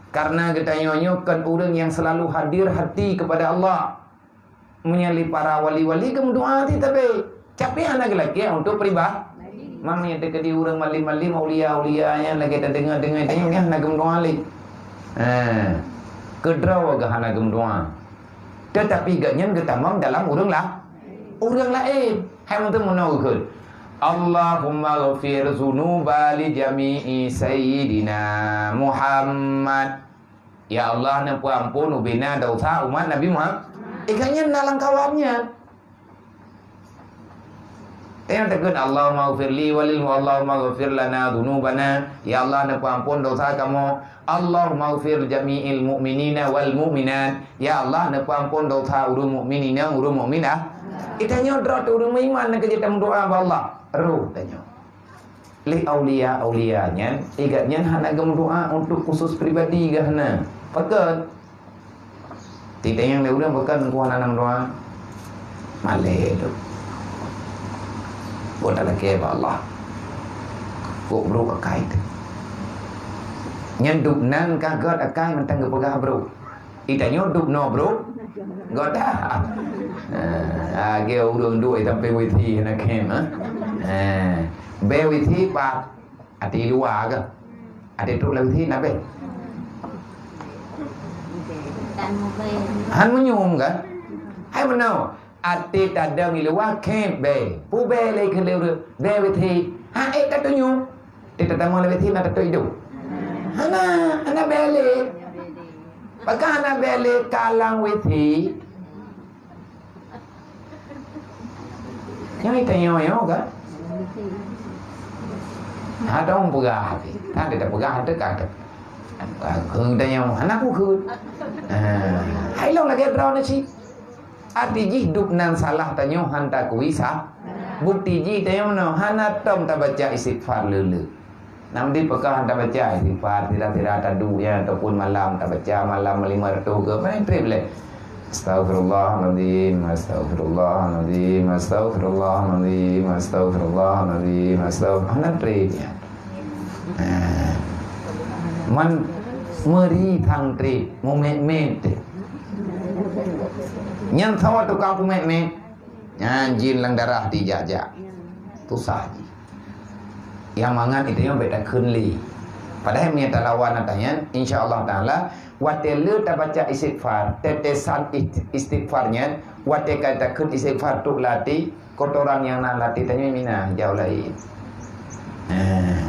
Kareuna geutanyoe nyoe kon ureueng nyang seulalu hadir hati keupada Allah. Meunyoe lé para wali-wali geumeudoa cit, tapi, tapi hana geulakèe untuk pribadi. Maknanya teukeudi ureueng malim-malim, aulia-aulia nyan lagèe tadeungoe-deungoe tanyoe nyan hana geumeudoa lé. Ha. Keudroe geuh hana geumeudoa. Tetapi gobnyan geutamong dalam ureueng la-, ureueng laén. Hai mantong meunoe geukheun, "Allahumma ghfir dzunuba li jami'i sayyidina Muhammad." Ya Allah, neupeuamphon ubena desya umat Nabi Muhammad. Eh, gobnyan na lam kawan nyan. Nyang takheun, "Allahumma ghfir li wa lil, Allahumma ghfir lana dzunubana." Ya Allah, neupeuamphon desya kamoe. "Allahumma ghfir jami'il mu'minina wal mu'minat." Ya Allah, neupeuamphon desya ureueng mukmin inong, ureueng mukminah. Geutanyoe droe teuh ureueng meuiman nyang keujeuet tameudoa bak Allah. Roh tanyoe. Lé aulia-aulia nyan, gobnyan hana geumeudoa untuk khusus pribadi geuh hana. Pakon? Titanyong lé ureueng, "Pakon Teungku hana meudoa?" Malèe tu. Buet talakèe bak Allah. Kok brok akai teuh. Nyan dum nan ka göt akai mantong geupeugah brok. Geutanyoe dum noe brok. Göt that. Ha, lagèe ureueng duek di sampéng wifi hana khem, ha. Ha. Bèe wifi pat. Até luwa keuh. Até trok lam wifi na bèe. Han meunyum kan? Hai meunoe. Até tadong i luwa khem bèe. Peue bèe lé keu lé ureueng? Bèe wifi. Ha, eh, ka tunyok. Até tatamong lam wifi na tatôp idông. Hana, hana bèe lé. Pakon hana bèe lé ka lam wifi? Nyan geutanyoe nyoe kan? Hana peugah hati. Hana tapeugah hati ka. Geutanyoe hana kukheun. Ha, hai lôn lagèe droeneuh cit. Arti jih dum nan salah tanyoe han takui sa-, bukti jih tanyoe meunoe hana tom tabaca istighfar le-le. Nam di peugah han tabaca istighfar, sira-sira taduek nyan ataupun malam tabaca malam lima ratus keu, paléng trép lé. Astaghfirullahalazim, astaghfirullahalazim, astaghfirullahalazim, astaghfirullahalazim, astagfir-, hana trép nyan. Ha. Man meuri thang trép, mumèt-mèt. Nyan sawa tukang pumèt-mèt. Nyan jin lam darah dijak-jak. Susah jih. Nyang mangat geutanyoe bèk takheun lé. Padahai meunyoe talawan ata nyan, insya Allah Taala, watèe le tabaca istighfar, tetesan ist-, istighfar nyan, watèe ka takheun istighfar trok lam até, kotoran nyang na lam até tanyoe mina jauh laén. Nah,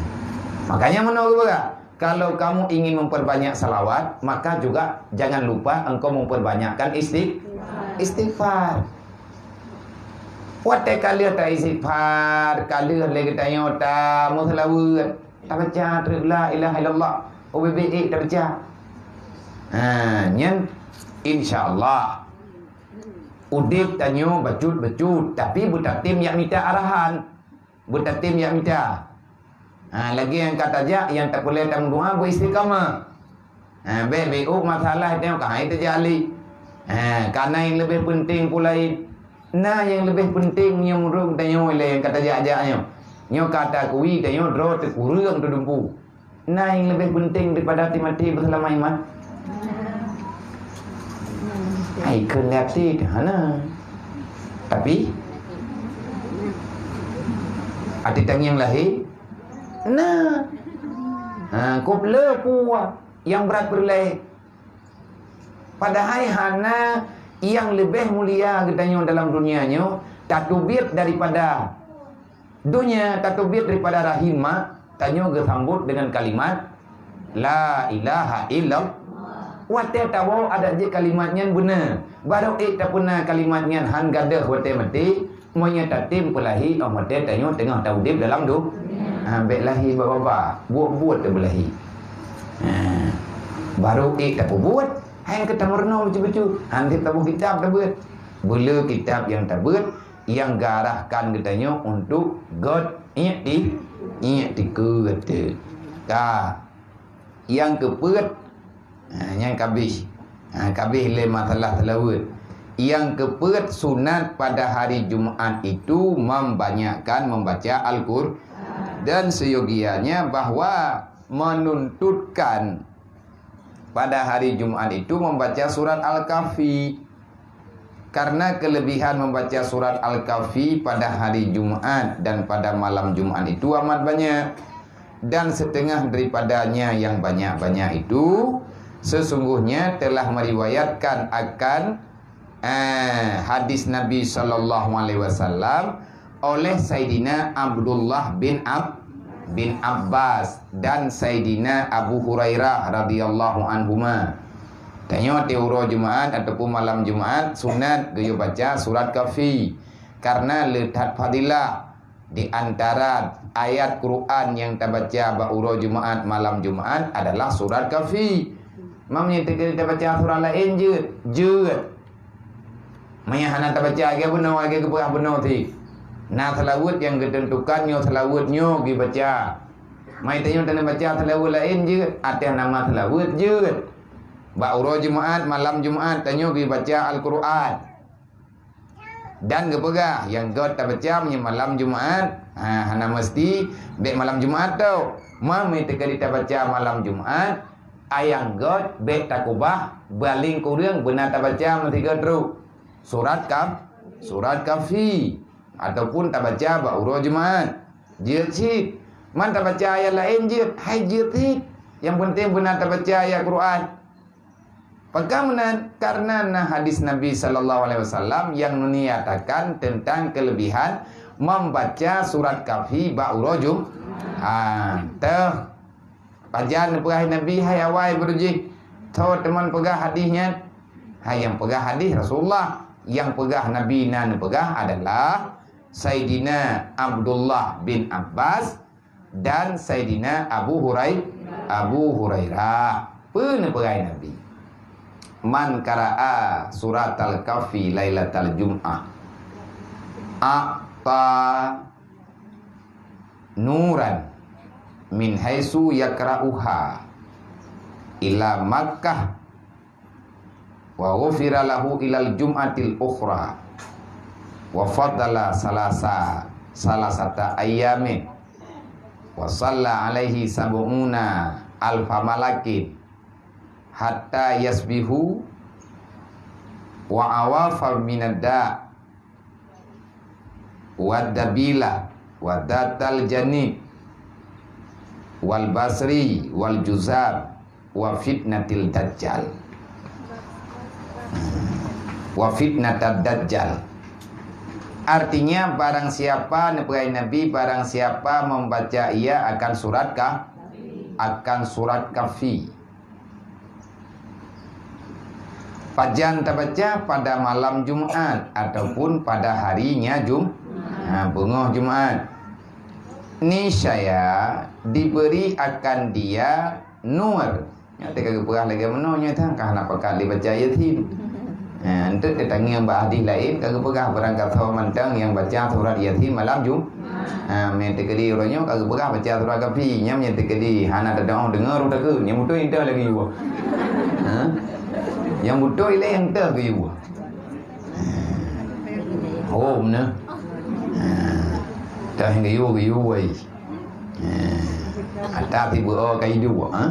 makanya meunoe geupeugah, kalau kamu ingin memperbanyak salawat, maka juga jangan lupa engkau memperbanyakkan isti-, istighfar. Watèe ka lheueh ta istighfar, ka lheueh lé geutanyoe tameuseulaweuet, tabaca trép la ilaha illallah, ubé-bé ék tabaca. Ha, nyan insya Allah udép tanyoe bacut-bacut, tapi beutatem jak mita arahan. beutatem jak mita. Ha, lagée nyang ka tajak, nyang tapeureulée tameudoá beuistiqamah. Ha, bék beu masalah tanyoe ka hai tajak lé. Ha, kana nyang leubeh peunteng peue laén. Na nyang leubeh peunteng nyang meunurot tanyoe lé nyang ka tajak-jak nyoe. Nyoe ka takui tanyoe droe teukureueng teudumpu. Na nyang leubeh peunteng daripada até maté beuseulama iman? Ai kheun lé até ka hana. Tapi até tangieng lahé na. Ha, kop le puwa nyang brat peureulée. Padahai hana nyang leubeh mulia geutanyoe dalam dunia nyoe tateubiet daripada donya, tateubiet daripada rahim mak tanyoe geusambot deungon kalimat la ilaha illallah. Watée tawoe adak jeuet kalimat nyan beuna, barô ék tapeuna kalimat nyan han gadôh watée maté. Meunyoe tatem peulahé óh watée tanyoe teungoh taudeb dalam du-, ha, bék lahé bak babah, buet-buet tabeulahé. Ha, barô ék tapeubuet, hai keu tameurunoe bacut-bacut. Han sép taboh kitab tabeuet. Beuleu kitab nyang tabeuet nyang geuarahkan geutanyoe untuk göt iék ti-, iék tikeue teuh. Ka, nyang keupeuet, ha, nyang kabéh. Ha, kabéh lé masalah seulaweuet. Nyang keupeuet sunat pada hari Jumat itu membanyakkan membaca Al-Qur-, dan seyogianya bahwa menuntutkan pada hari Jumat itu membaca surat Al-Kahfi. Karena kelebihan membaca surat Al-Kahfi pada hari Jumat dan pada malam Jumat itu amat banyak. Dan setengah daripadanya yang banyak-banyak itu sesungguhnya telah meriwayatkan akan, eh, hadis Nabi sallallahu alaihi wasallam oleh Saidina Abdullah bin Ab-, bin Abbas dan Saidina Abu Hurairah radhiyallahu anhuma. Tanyoe di uroe Jumaat ataupun malam Jumaat sunat geuyue baca surat Kahfi, karena le that fadilah. Di antara ayat Quran nyang tabaca bak uroe Jumaat, malam Jumaat adalah surat Kahfi. Meunyoe teuka tabaca surat laén jeuet, jeuet. Meunyoe hana tabaca, lagée bunoe, lagée geupeugah bunoe tadi. Na seulaweuet nyang geuteuntukan nyoe seulaweuet nyoe geubaca. Meunyoe tanyoe tabaca seulaweuet laén jeuet, ateueh nama seulaweuet jeuet. Bak uroe Jumaat, malam Jumaat, tanyoe geubaca Al-Quran. Dan geupeugah, nyang göt tabaca meunyoe malam Jumaat, ha, hana meusti bék malam Jumaat tau. Meunyoe teuka tabaca malam Jumaat, nyang göt bék takubah, paléng kureueng beuna tabaca meusigoe trok. Surat Kaf-, surat Kahfi, ataupun tabaca bak uroe Jumaat. Jeuet cit. Man tabaca ayat laén jeuet, hai jeuet cit. Nyang peunteng beuna tabaca ayat Quran. Pakon meunan? Karena na hadis Nabi sallallahu alaihi wasallam nyang menyatakan tentang kelebihan membaca surat Kahfi bak uroe Jum-, ha, teuh. Pajan neupeugah Nabi hai awai beureuji? Tho teuma peugah hadis nyan? Hai nyang peugah hadis Rasulullah, nyang peugah Nabi na neupeugah adalah Saidina Abdullah bin Abbas dan Saidina Abu Hurai-, Abu Hurairah. Peue neupeugah Nabi? "Man qara'a suratal Kahfi lailatal Jum'ah, a'ta nuran min haitsu yaqra'uha ila Makkah, wa ghufira lahu ilal jum'atil ukhra, wa fadala salasa, salasata ayyamin, wa shalla alaihi sab'una alfa malakin, hatta yusbihu, wa afa minad da', wad dabila, wa dzatal janib, wal basri, wal juzam, wa fitnatil dajjal." Wa fitnatad dajjal. Artinya, barang siapa, neupeugah Nabi, barang siapa membaca ia akan surat Ka-, akan surat Kahfi. Pajan tabaca? Pada malam Jumaat ataupun pada harinya Jum-, ha, beungoh Jumaat. Niscaya diberi akan dia nur. Nyoe teuka geupeugah lagée meunoe nyoe teuh, ka hana pakat lé baca Yasin. Ha, enteuk teutangieng bak hadis laén ka geupeugah barangkasoe mantong nyang baca surat Yasin malam Jum-, Ha, meunyo teukeudi uroe nyoe ka geupeugah baca surah Kahfi, nyan meunyo teukeudi hana teudeungoe, deungoe rôh takheun, nyang beutôi enteuk lagèe yue. Ha? Nyang beutôi lé enteuk keu yue. Ha. Oh, beuna. Ha. Teuh geuyue, geuyue, wai. Ha. Ata sibeuo ka iduek, ha?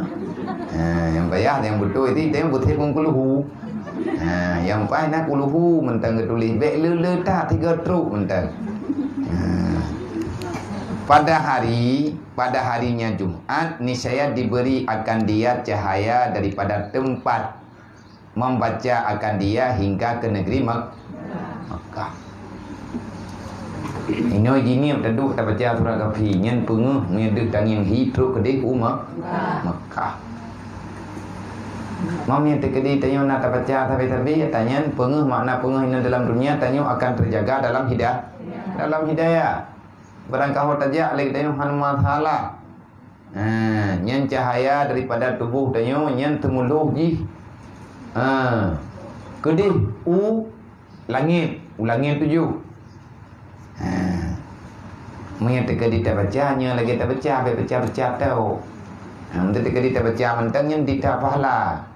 Ha, nyang payah nyang beutôi ti, teuh beutôi pun kulhu. Ha, nyang paih na kulhu mantong geutuléh, bèk le-le that tiga trok mantong. Ha. Pada hari, pada harinya Jumat, niscaya diberi akan dia cahaya daripada tempat membaca akan dia hingga ke negeri Mek-, Mekah. Inoe jinoe taduek tabaca surah Kahfi, nyan peungeuh meudeuh tangieng hi trok keudeh u Mek-, Mekah. Meunyo teukeudi tanyoe na tabaca sabe-sabe, tanyan peungeuh makna peungeuh inoe dalam dunia, tanyoe akan terjaga dalam hida-, dalam hidayah. Barangkaho tajak lé tanyoe hana masalah. Ha, nyan cahaya daripada tuboh tanyoe nyan teumulôh jih. Ha, keudeh u langét, u langét tujoh. Ha. Meunyo teukeudi tabaca, nyoe lagèe tabaca, bèk baca-baca tau. Ha, meunyo teukeudi tabaca mantong nyan dita pahala.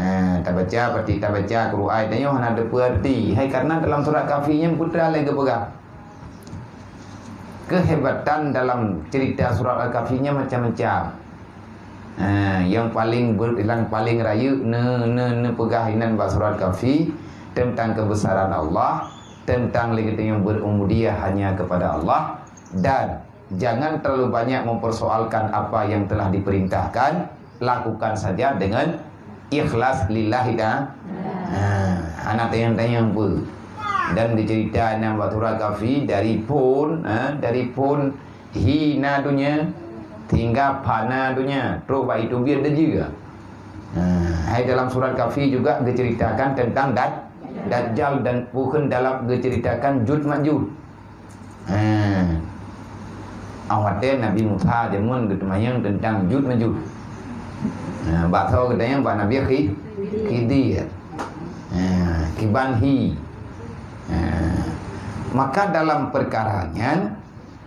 Ha, tabaca, pati tabaca Quran tanyoe hana teupeu arti. Hai, karena dalam surat Kahfi nyan peue teuma lé geupeugah. Kehebatan dalam cerita surat Al-Kahfi nyan macam-macam. Ha, yang paling ber-, yang paling rayeuk ne, ne, neupeugah inan bak surat Kahfi tentang kebesaran Allah, tentang lé geutanyoe berubudiyah hanya kepada Allah, dan jangan terlalu banyak mempersoalkan apa yang telah diperintahkan, lakukan saja dengan ikhlas lillahi ta-, ha, hana tanyong-tanyong pun. Dan dicerita inan bak surat Kahfi dari phon, ha, dari phon hina dunia sehingga fana dunia, trok bak itu biar dejeu. Ha, hai dalam surat Kahfi juga diceritakan tentang daj-, Dajjal dan bukan dalam diceritakan Juj Majuj. Ha. Awak watèe Nabi Musa jameun geuteumanyong teuntang Juj Majuj. Ha, bak soe geutanyong bak Nabi Khi-, Khidir. Ha, kiban hi. Ha. Maka dalam perkara nyan,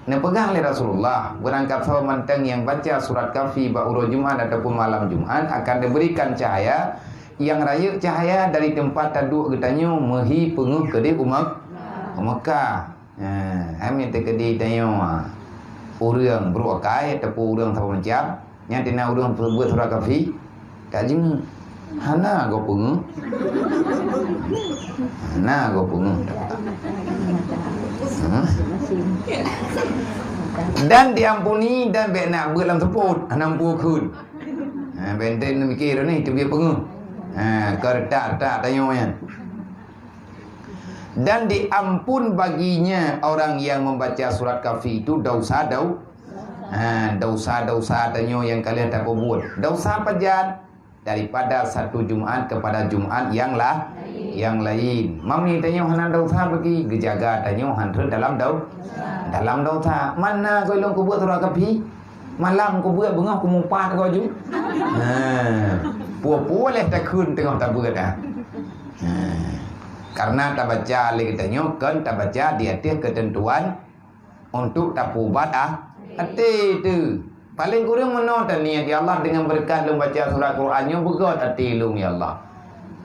neupeugah lé Rasulullah, beurangkat soe mantong nyang baca surat Kahfi bak uroe Jumat ataupun malam Jumat akan diberikan cahaya yang rayeuk cahaya dari teumpat taduek geutanyoe meuhi peungeuh keudeh u Mek-, u Mekah. Ha, hai meunyo teukeudi tanyoe, ha, ureueng brôk akai ataupun ureueng saboh macam, nyan tina ureueng peubuet surat Kahfi, tak jeuet. Hana goe peungeuh. Hana goe peungeuh. Ha? Dan diampuni dan bèk na beuet lam seupôt, hana muphom kheun. Ha, bèk teumiké droeneuh teubiet peungeuh. Ha, keu retak-retak tanyoe nyan. Dan diampun baginya orang yang membaca surat Kahfi itu dosa dau-, ha, dosa-dosa tanyoe nyang ka lheueh tapeubuet. Dosa pajan? Daripada satu Jumat kepada Jumat yang la-, yang lain. Meunyo tanyoe hana dosa bagi, geujaga tanyoe han rhot dalam dau-, dalam dosa. Mana goe lôn kubuet surat Kahfi? Malam kubuet, beungoh kumupat goe ju. Ha. Peue-peue lé takheun teungoh tabeuet dah. Ha. Karena tabaca lé geutanyoe kon tabaca di ateueh keuteuntuan untuk tapeuubat, ah, até teuh. Paléng kureueng meunoe taniet, "Ya Allah, deungon beureukat lôn baca surat Quran nyoe, beugöt até lôn, ya Allah."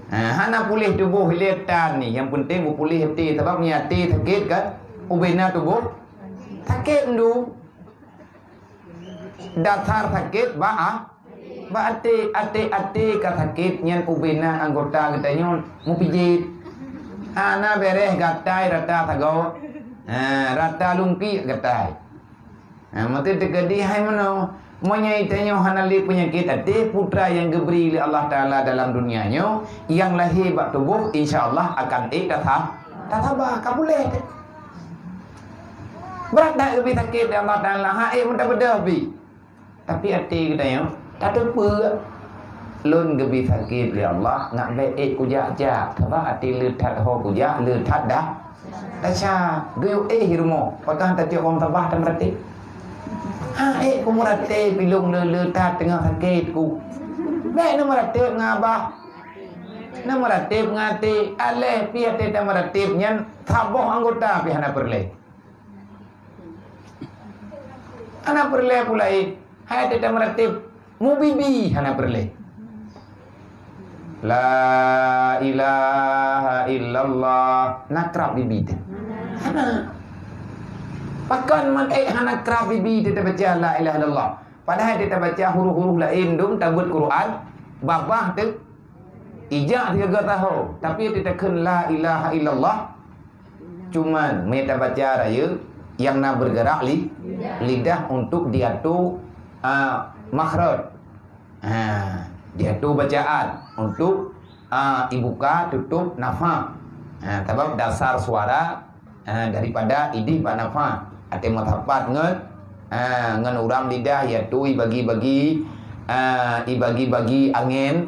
Ha, hana puléh tuboh ilèe tan ni, nyang peunteng beupuléh até, sabab meunyo até sakét kan, ubé na tuboh sakét ndu. Dasar sakét bak, ah, bak até, até, até ka sakét nyan ubé na anggota geutanyoe meupijet. Hana bèrèh gatai rata sagoe. Ha, rata lungkiek gatai. Ha, meuteuteukeudi hai meunoe. Meunyoe tanyoe hana lé peunyakét até, putra nyang geubri lé Allah Taala dalam dunia nyoe, nyang lahé bak tuboh, insya Allah akan ék tasa-, tasaba, ka puléh. Brat that geubri sakét lé Allah Taala, ha ék meutabeudoh bi. Tapi até geutanyoe tateupeue, lôn geubri sakét lé Allah, ngat bèk ék kujak-jak, sabab até le that ho kujak, le that dah, dasya. Geuyue éh rumoh, pakon tacok bang sabah tameuratéb. Ha ék kumeuratéb ilôn le-le that teungoh sakét ku. Bèk neumeuratéb ngon abah. Neumeuratéb ngon até, aléh pih até tameuratéb nyan saboh anggota pih hana peureulèe. Hana peureulée peue laén. Hai teutab meuratéb, mubibi hana peureulée. La ilaha illallah, na krab bibi teuh? Hana. Pakon man ék hana krab bibi teuh tabaca la ilaha illallah? Padahai teutab baca huruf-huruf laén dum tabeuet Quran, babah teuh, ijak sigaga taho, tapi teutab kheun la ilaha illallah. Cuman meunyo tabaca rayeuk nyang na bergerak li-, lidah untuk diatu, a, makhraj. Ha, diatu bacaan untuk, a, ibuka tutup nafah. Ha, sabab dasar suara, a, daripada idéh bak nafah. Até meusapat ngon, a, ngon urang lidah, iatu ibagi-bagi, a, ibagi-bagi angén,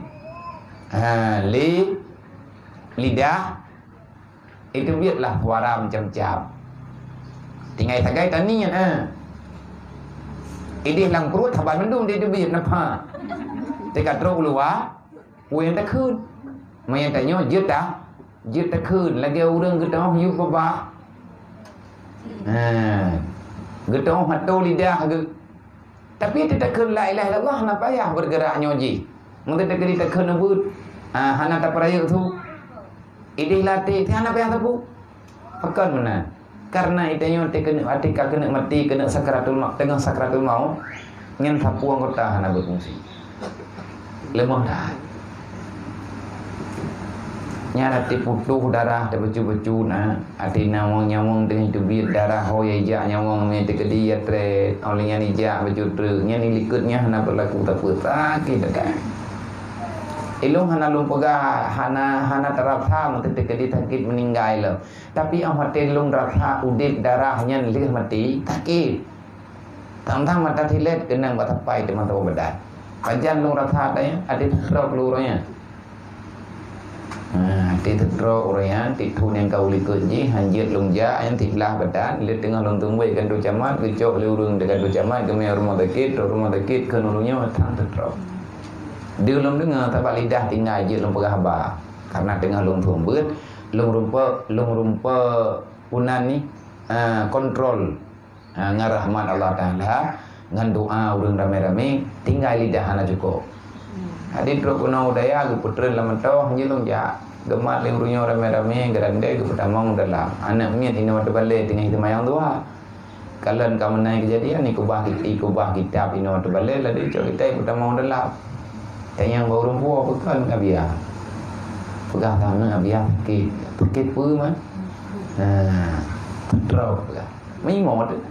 a, lé lidah. Iteubiet lah suara macam-macam. Tinggai sagai taniet, ha. Idéh lam pruet saban mandum iteubiet nafah. Teuka trok u luwa, peue nyang takheun. Meunyo tanyoe jeuet ta-, jeuet takheun lagée ureuëng geutanyoe yub babah. Ha. Geutanyoe hatô lidah geu-, Tapi teutakheun la ilaha illallah hana payah bergerak nyoe jih. Meunteuk teukeudi takheun ubeuet, ah, hana tapeurayeuk su. Idéh lam até, hana payah sapeue. Pakon meunan? Karena itanyoe teukeuneuek até ka keuneuk maté, keuneuk sakratul maut, teungoh sakratul maut, nyan sapeue anggota hana berfungsi. Leumoh that. Nyan até putôh darah teubacut-bacut na, até nyawöng-nyawöng teungoh teubiet darah ho ya ijak nyawöng mé teukeudi ya trét, óh lheueh nyan ijak bacut treuk. Nyan ilikot nyan hana berlaku sapeue, sakét that. Ilôn hana lôn peugah hana, hana tarasa meunteuk teukeudi sakét meuninggai lom. Tapi óh watée lôn rasa udeb darah nyan lheueh maté, sakét. Tang-tang mata silet keunong bak sapai teuma saboh badan. Pajan lôn rasa ata nyan, até teutrok lôn uroe nyan. Ha, até teutrok uroe nyan, tiep thon nyang ka ulikot jih, hanjeuet lôn jak, nyan siblah badan, lé teungoh lôn tumbek kantô camat, geucok lé ureuëng di kantô camat, geumé rumoh sakét, trok rumoh sakét, kheun ureuëng nyoe, tang teutrok. Di lôn deungoe, sabab lidah tinggai jeuet lôn peugah haba. Karena teungoh lôn tumbek, lôn rumpok, lôn rumpok unan ni, ha, kontrol. Ha, ngon rahmat Allah Taala, ngon doa ureuëng ramé-ramé, tinggai lidah hana cukôp. Jadi trok keunoe u daya geupeutreun lam meutoh, nyan lôn jak. Geumat lé ureuëng nyoe ramé-ramé, geurandé geupeutamong dalam. Aneuk miet inoe teubalée teungoh teumayang duha. Kalon ka meunan keujadian, ikubah, ikubah kitab inoe teubalée, laju icok kitab ipeutamong dalam. Tanyong bak ureuëng puwoe, "Pakon Abiya?" Peugah, "Aneuk Abiya sakét." "Sakét peue, Man?" "Ha, trok," peugah. Meunyoe teuh.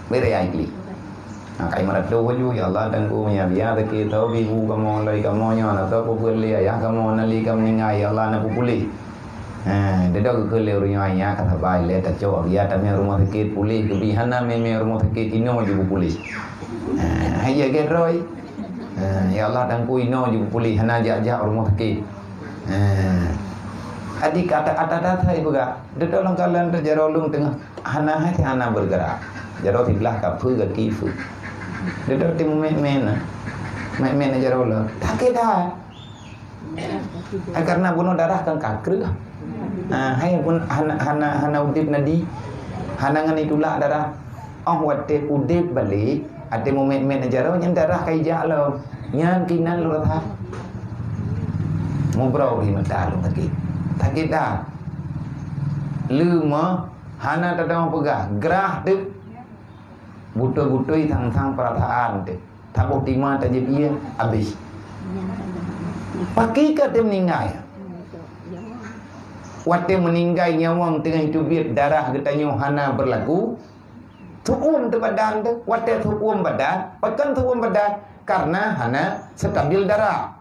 Beu raya Iblih. Ha, kai meuratoh laju, "Ya Allah, Teungku, meunyoe Abiya sakét, tho ibu kamoe, loi kamoe nyoe, na tho peue-peue lé ayah kamoe, na lé ka meuninggai, ya Allah, na peue puléh." Ha, deudok geukheun lé ureuëng nyoe, "Ayah, ka sabai lé, tacok Abiya tamé rumoh sakét, puléh keubi hana mé-mé rumoh sakét, inoe jih puléh." Ha, hai ya gét roi. Ha, "Ya Allah, Teungku, inoe jih puléh, hana jak-jak rumoh sakét." Ha. Adik kata-kata dasai peugah, deudok lam kalan teujaroe lôn teungoh Hana hai hana bergerak. Jaroe siblah kapeue gaki peue. Deudok timu mét-mét na. Mét-mét na jaroe lom. Sakét that. Ai, karena bunoe darah kan ka kreueh. Ah, hai pun hana, hana, hana udeb nadi. Hana ngon itulak darah. Óh watée udeb balek, até mumét-mét na jaroe nyan darah ka ijak lom. Nyan kinan lôn rasa. Mubroe di mata lôn sakét. Sakét that. Leumah Hana tadong peugah, grah teuk. Beutôi-beutôi sang-sang peurasaan teuk. Taboh tima tajép ié, habéh. Pakri ka teuh meuninggai. Watée meuninggai nyawöng teungoh teubiet darah geutanyoe hana beurlaku, seuuem teuh badan teuh. Watée seuuem badan, pakon seuuem badan? Karena hana stabil darah.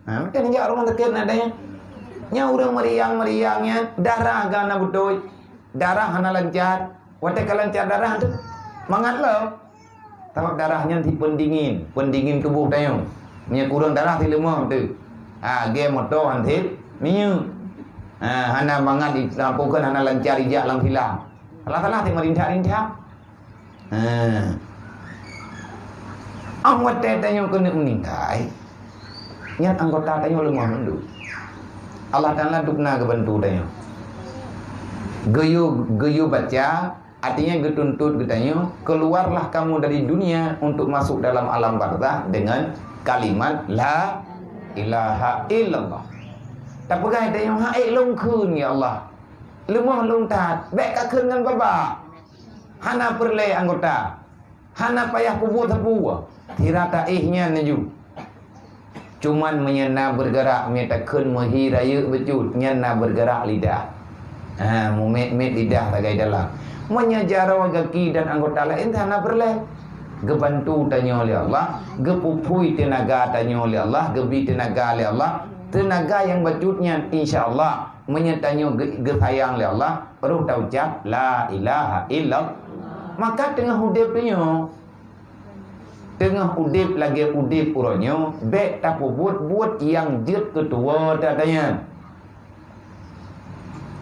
Ha, mungken jak rumoh sakét na deh. Nyan ureuëng meuriang-meuriang nyan, darah ka hana beutôi. Darah hana lancar. Watée ka lancar darah tu, mangat lom. Sabab darah nyan si peundingin, peundingin tuboh tanyoe. Meunyoe kureueng darah si leumah tu. Ha, gé moto han sit minyeuk. Ha, hana mangat di, bukan hana lancar ijak lam silang. Salah-salah si meurintak-rintak. Ha. Óh watée tanyoe keuneuk meuninggai, nyan anggota tanyoe leumah mandum. Allah Taala dubna geubantu tanyoe. Geuyue, geuyue baca, Artinya geutuntot geutanyoe, keluarlah kamu dari dunia untuk masuk dalam alam barzakh dengan kalimat la ilaha illallah. Tapeugah tanyoe, "Hai lôn kheun, ya Allah. Leumoh lôn that, bèk kakheun ngon babah. Hana peureulèe anggota. Hana payah peubuet sapeue. Sira taéh nyan laju." Cuman meunyoe na bergerak, mita kheun meuhi rayeuk bacut, nyan na bergerak lidah. Ha, mumet-met lidah sagai dalam. Meunyoe jaroe, gaki dan anggota laén hana peureulèe. Geubantu tanyoe lé Allah, geupupui teunaga tanyoe lé Allah, geubi teunaga lé Allah. Teunaga nyang bacut nyan, insya Allah, meunyoe tanyoe geu-, geusayang lé Allah, roh taucap, "La ilaha illallah." Maka teungoh udép tanyoe, teungoh udép lagèe udép uroe nyoe, bèk tapeubuet-buet nyang jeuet keu tuwoe that nyan.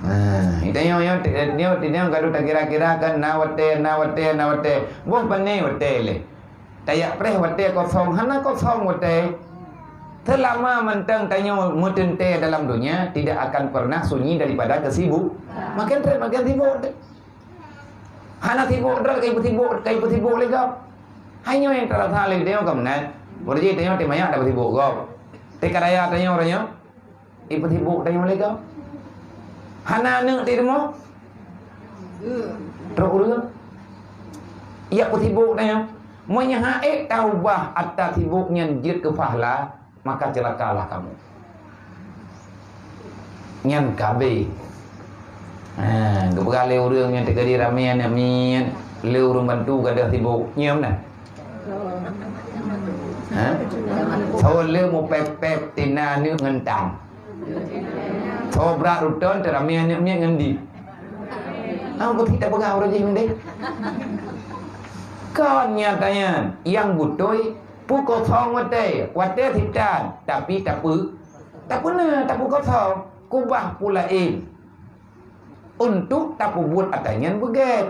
Nah, tanyoe, nyoe, nyoe, nyoe gadoh takira-kira kan, na watèe, na watèe, na watèe. Boh pané watèe lé. Tajak preh watèe kosong, hana kosong watèe. Seulama mantong tanyoe meuteuntèe dalam dunia, tidak akan pernah sunyi daripada kesibuk. Makin trép, makin sibuk. Hana sibuk droe, kai peusibuk, kai peusibuk lé gob. Hai nyoe nyang tarasa lé tanyoe ka meunan. Beureuji tanyoe teuh manyak tapeusibuk gob. Teuh ka raya tanyoe uroe nyoe, ipeusibuk tanyoe lé gob. Hana aneuk di rumoh. Trok ureueng. Yak peusibuk tanyoe. Meunyoe hana ék taubah atra sibuk nyan jeuet keu pahala, maka celakalah kamu. Nyan ka abéh. Ha, geupeugah lé ureueng nyang teukeudi ramé aneuk miet, lé ureueng bantu gadoh sibuk. Nyoe meunan. Ha? Soe lé mupép-pép tina aneuk ngon tan. Soe brat ruton teuramé aneuk miet ngon di. Ah, beutôi tapeugah ureueng jih mendeh. Kon nyata nyan, nyang beutôi Peukosong watèe, watèe sitan, tapi tape-, tapeuna, tapeukosong, kubah peue laén. Untuk tapeubuet atra nyan beugèt.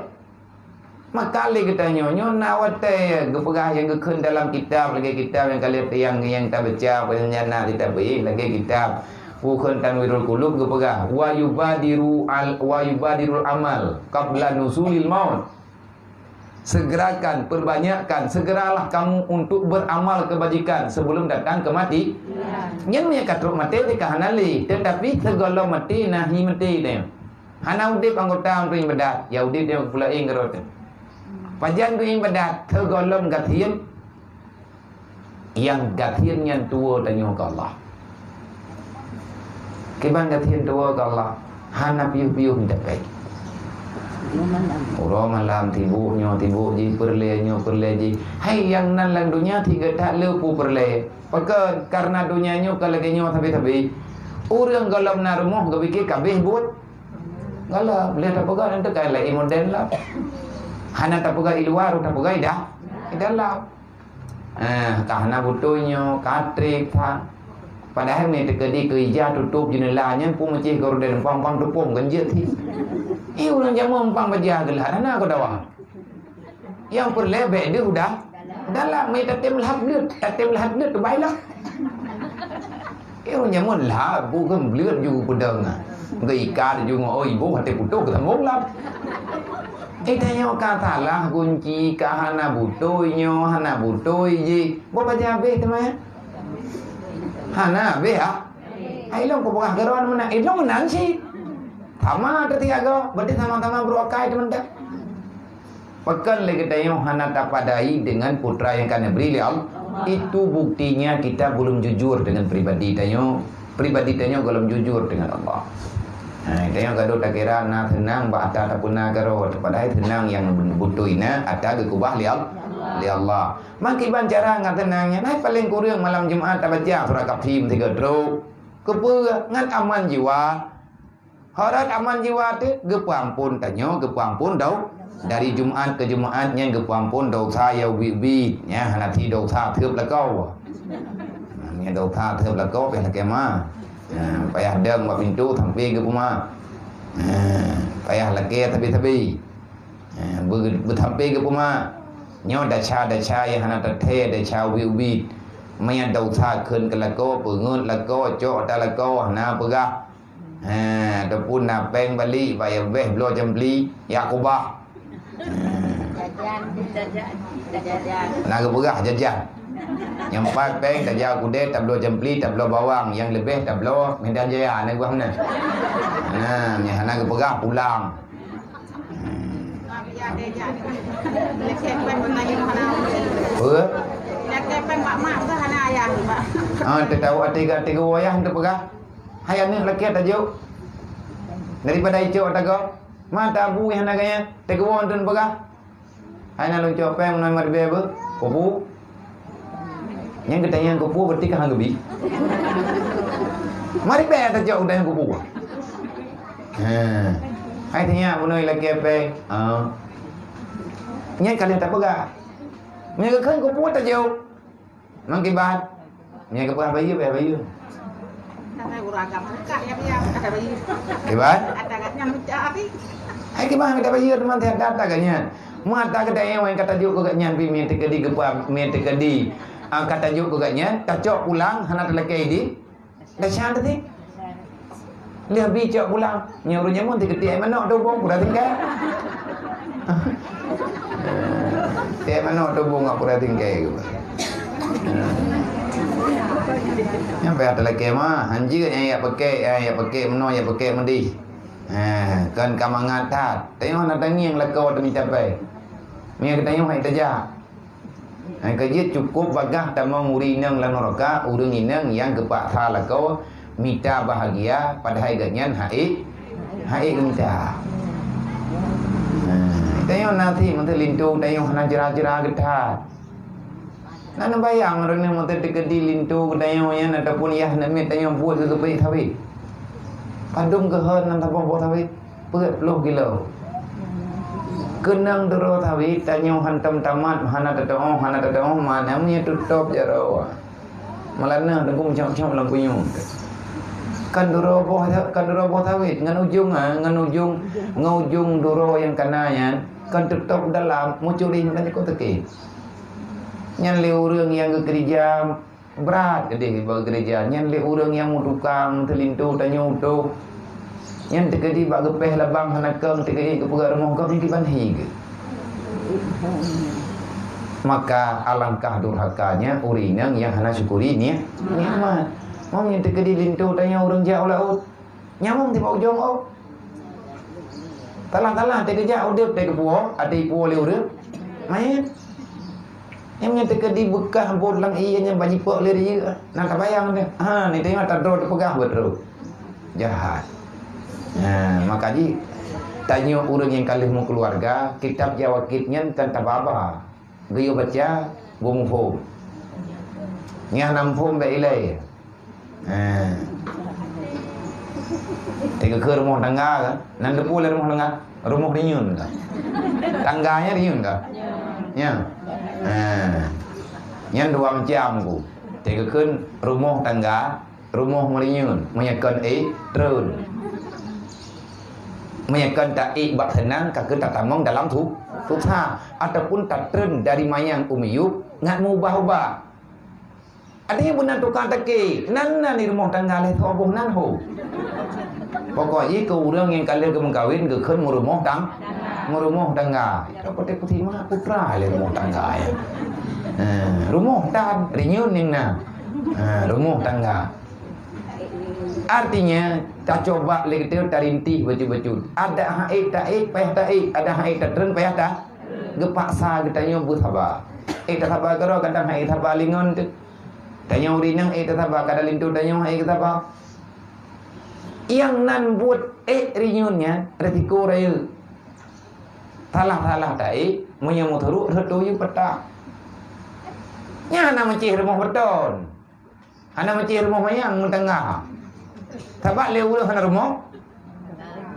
Maka lé geutanyoe nyoe na watèe geupeugah nyang geukheun dalam kitab, lagèe kitab nyang ka lheueh nyang, nyang tabaca, nyang na kitab, eh, lagèe kitab. Geukheun Tanwirul Qulub geupeugah, "Wa yubadiru al-, wa yubadirul amal qabla nuzulil maut." Segerakan, perbanyakkan, segeralah kamu untuk beramal kebajikan sebelum datang kemati-, nyan meunyo ka trok maté teuka hana lé, tetapi sigohlom maté na hi maté nyan. Hana udép anggota untuk ibadat, ya udép nyan peulaén keurot. Pajan keu ibadat, sigohlom gasien, nyang gasien nyan tuwoe tanyoe keu Allah. Kiban gasien tuwoe keu Allah, hana piôh-piôh mita pèng. Uroe malam sibuk nyoe sibuk jih, peureulèe nyoe peureulèe jih. Hai nyang nan lam donya tiga that le peue peureulèe. Pakon? Karena donya nyoe ka lagèe nyoe sabe-sabe. Ureueng gohlom na rumoh geupike ka abéh buet. Gohlom lé tapeugah nyan teuka laén model lah. Hana tapeugah i luwa, tapeugah i da-, i dalam. Eh, ka hana beutôi nyoe, ka trép that. Padahai meuteukeu di keu ija tutôp jeuneula nyan pun meucéh gorden pang-pang teupông kan jeuet hi. Eh, ureueng jameun pang baja geulah, hana keu dawa. Nyang peureulèe bèk deuh udah dalam, meutatém lhab deuet, tatém lhab deuet tubai lah. Eh, ureueng jameun lhab, bukan bleuet ju peudong. Geuikat ju ngon, oh, iboh até putôh geusambông lom. Eh, tanyoe ka salah gunci, ka hana beutôi nyoe, hana beutôi jih. Boh bajèe habéh teuma, ya? Hana habéh, ah? Ai lôn kupeugah keudroe meunan, eh, lôn meunan cit. Sama teuti agoe, berarti sama-sama beurôh akai teuma dah. Pakon lé geutanyoe hana tapadai dengan putra nyang ka neubri lé Allah? Itu buktinya kita belum jujur dengan pribadi tanyoe. Pribadi tanyoe gohlom jujur dengan Allah. Ha, tanyoe gadôh takira na seunang bak atra tapeuna keurot, padahai seunang nyang beutôi na atra geukubah lé Al-, lé Allah. Meukiban cara ngon seunang nyan, hai paleng kureueng malam Jumat tabaca surah Kahfi sigoe trok. Keupeue? Ngon aman jiwa. Horat aman jiwa teuh, geupeuamphon tanyoe, geupeuamphon dau-, dari Jumat keu Jumat nyan geupeuamphon desya nyang ubit-ubit, nyan hana ti desya theueb lakoe. Nyan desya theueb lakoe payah lakèe ma. Nah, payah dong bak pintoe sampoe geupeuma. Nah, payah lakèe sabe-sabe. Nah, beu-, beusampoe geupeuma. Nyoe desya-desya nyang hana tathèe, desya ubit-ubit. Meunyo desya kheun keu lakoe, peungeuet lakoe, cok ata lakoe, hana peugah. Ha, ataupun na pèng balik, bak yah bèh bloe cambli, ya kubah. Jajan, jajan, jajan. Na geupeugah jajan. Nyang pat péng tajak keudè, tabloe campli, tabloe bawang, nyang leubeh tabloe Medan Jaya, na geupeugah meunan. Nah, nyang hana geupeugah pulang. Peue? Ah, teuh tahu até geuwoe yah teupeugah. Hai aneuk lakèe tajok. Daripada icok tagoe. Ma tabu nyang hana gaya, teugoe teupeugah. Hai na lôn cok péng meunoe maribèe beuh, kupu. Nyang geutanyong kupu berarti ka han geubi. Maribèe tacok geutanyong kupu. Ha. Hai tanya meunoe lakèe péng. Ha. Nyan ka lheueh tapeugah. Meunyoe geukheun kupu tajok. Mang kiban. Nyang geupeugah bayeue, bah bayeue. Kiban? Hai kiban gata bayeue teuma teuh gata geuh nyan. Mata gata nyang ka tajok keu gata nyan pih mie teukeudi geupeugah mie teukeudi. Ah, ka tajok keu gata nyan, tacok pulang hana talakèe di. Desya tadi. Lheueh bi cok pulang. Nyoe ureueng jameun teukeudi ai manok tubông pura tinggai. Teukeudi ai manok tubông pura tinggai. Nyang payah talakèe mah, hanjeuet nyang jak pakèk, jak pakèk meunoe, jak pakèk meudéh. Ha, kon ka mangat that. Tanyoe na tangieng lakoe teumita pai. Meunyoe geutanyoe hai tajak. Hai ka jeuet cukôp bagaih tamong ureueng inong lam neuraka, ureueng inong nyang geupaksa lakoe mita bahagia padahai gobnyan hana ék, hana ék geumita. Ha, tanyoe na sit meuteulintô tanyoe hana jra-jra geuthat. Na neubayang droeneuh meuteuteukeudi linto geutanyoe nyan ataupun yah namiet tanyoe buet keu geupeuék sawét. Padum keuhon nan saboh boh sawét? Peuet ploh kilo. Keunong duroe sawét tanyoe hantom tamat, hana tatuoh, hana tatuoh, mana meunyoe tutôp jaroe. Malah na teungku meucok-cok lam punyueng. Kan duroe boh, kan duroe boh sawét ngon ujong, ha, ngon ujong, ngon ujong duroe nyang kana nyan, kan tutôp dalam, mucuri nyan kan cukôp sakét. Nyan lé ureueng nyang geukeureuja brat keudeh bak geukeureuja. Nyan lé ureueng nyang meutukang teulinto tanyoe utôh. Nyan teukeudi bak geupéh labang hana kong teukeudi geupeugah rumoh gob nyan kiban hi geuh. Maka alangkah durhakanya ureueng inong nyang hana syukuri ni-, nikmat. Meunyoe teukeudi linto tanyoe ureueng jak u laôt. Nyamong tibak ujong ôk. Talah-talah teukeujak udeb teukeupue, até ipue lé ureueng manyét. Nyang nyan teukeudi beukah bot lam ié nyan bak jipok lé riyeuk. Na tabayang teuh. Ha, ni teuh tadroe teupeugah beutôi. Jahat. Ha, maka jih tanyoe ureueng nyang ka lheueh meukeuluwarga, kitab Jawakit nyan kan tababa. Geuyue baca, beumuphom. Nyang hana muphom bèk ilèe. Ha. Teukeukheun rumoh tangga ka? Nan teupeue lé rumoh tangga? Rumoh reunyeun ka? Tangga nyan reunyeun ka? Nyan. Ha. Nyan dua macam ku. Teukeukheun rumoh tangga, rumoh meureunyeun, meunyoe kon ék treun. Meunyoe kon ta ék bak seunang, ka keuh tatamong dalam su-, susah, ataupun tatreun dari manyang u miyueb ngat meuubah-ubah. Artinya beuna tukang takée, nan na di rumoh tangga lhèe soe boh nan ho. Pokok jih keu ureueng nyang ka lheueh geumeukawen geukheun meurumoh tang-, meurumoh tangga. Dak patéh peutimah putra lé rumoh tangga nyan. Ha, rumoh tan, reunyeun nyang na. Ha, rumoh tangga. Artinya, tacoba lé geutanyoe tarintih bacut-bacut. Adak han ék ta ék, payah ta ék. Adak han ék tatreun, payah ta. Geupaksa geutanyoe beusaba. Ék tasaba keudroe, kadang han ék saba lé ngon teuh. Tanyoe ureueng inong ék tasaba, kadang linto tanyoe han ék saba. Nyang nan buet ék reunyeun nyan, risiko rayeuk. Salah-salah ta ék, meunyoe meusuruk, rhot tuyue peutah. Nyan hana meucéh rumoh beuton. Hana meucéh rumoh manyang meutangga. Sabab lé ureueng hana rumoh,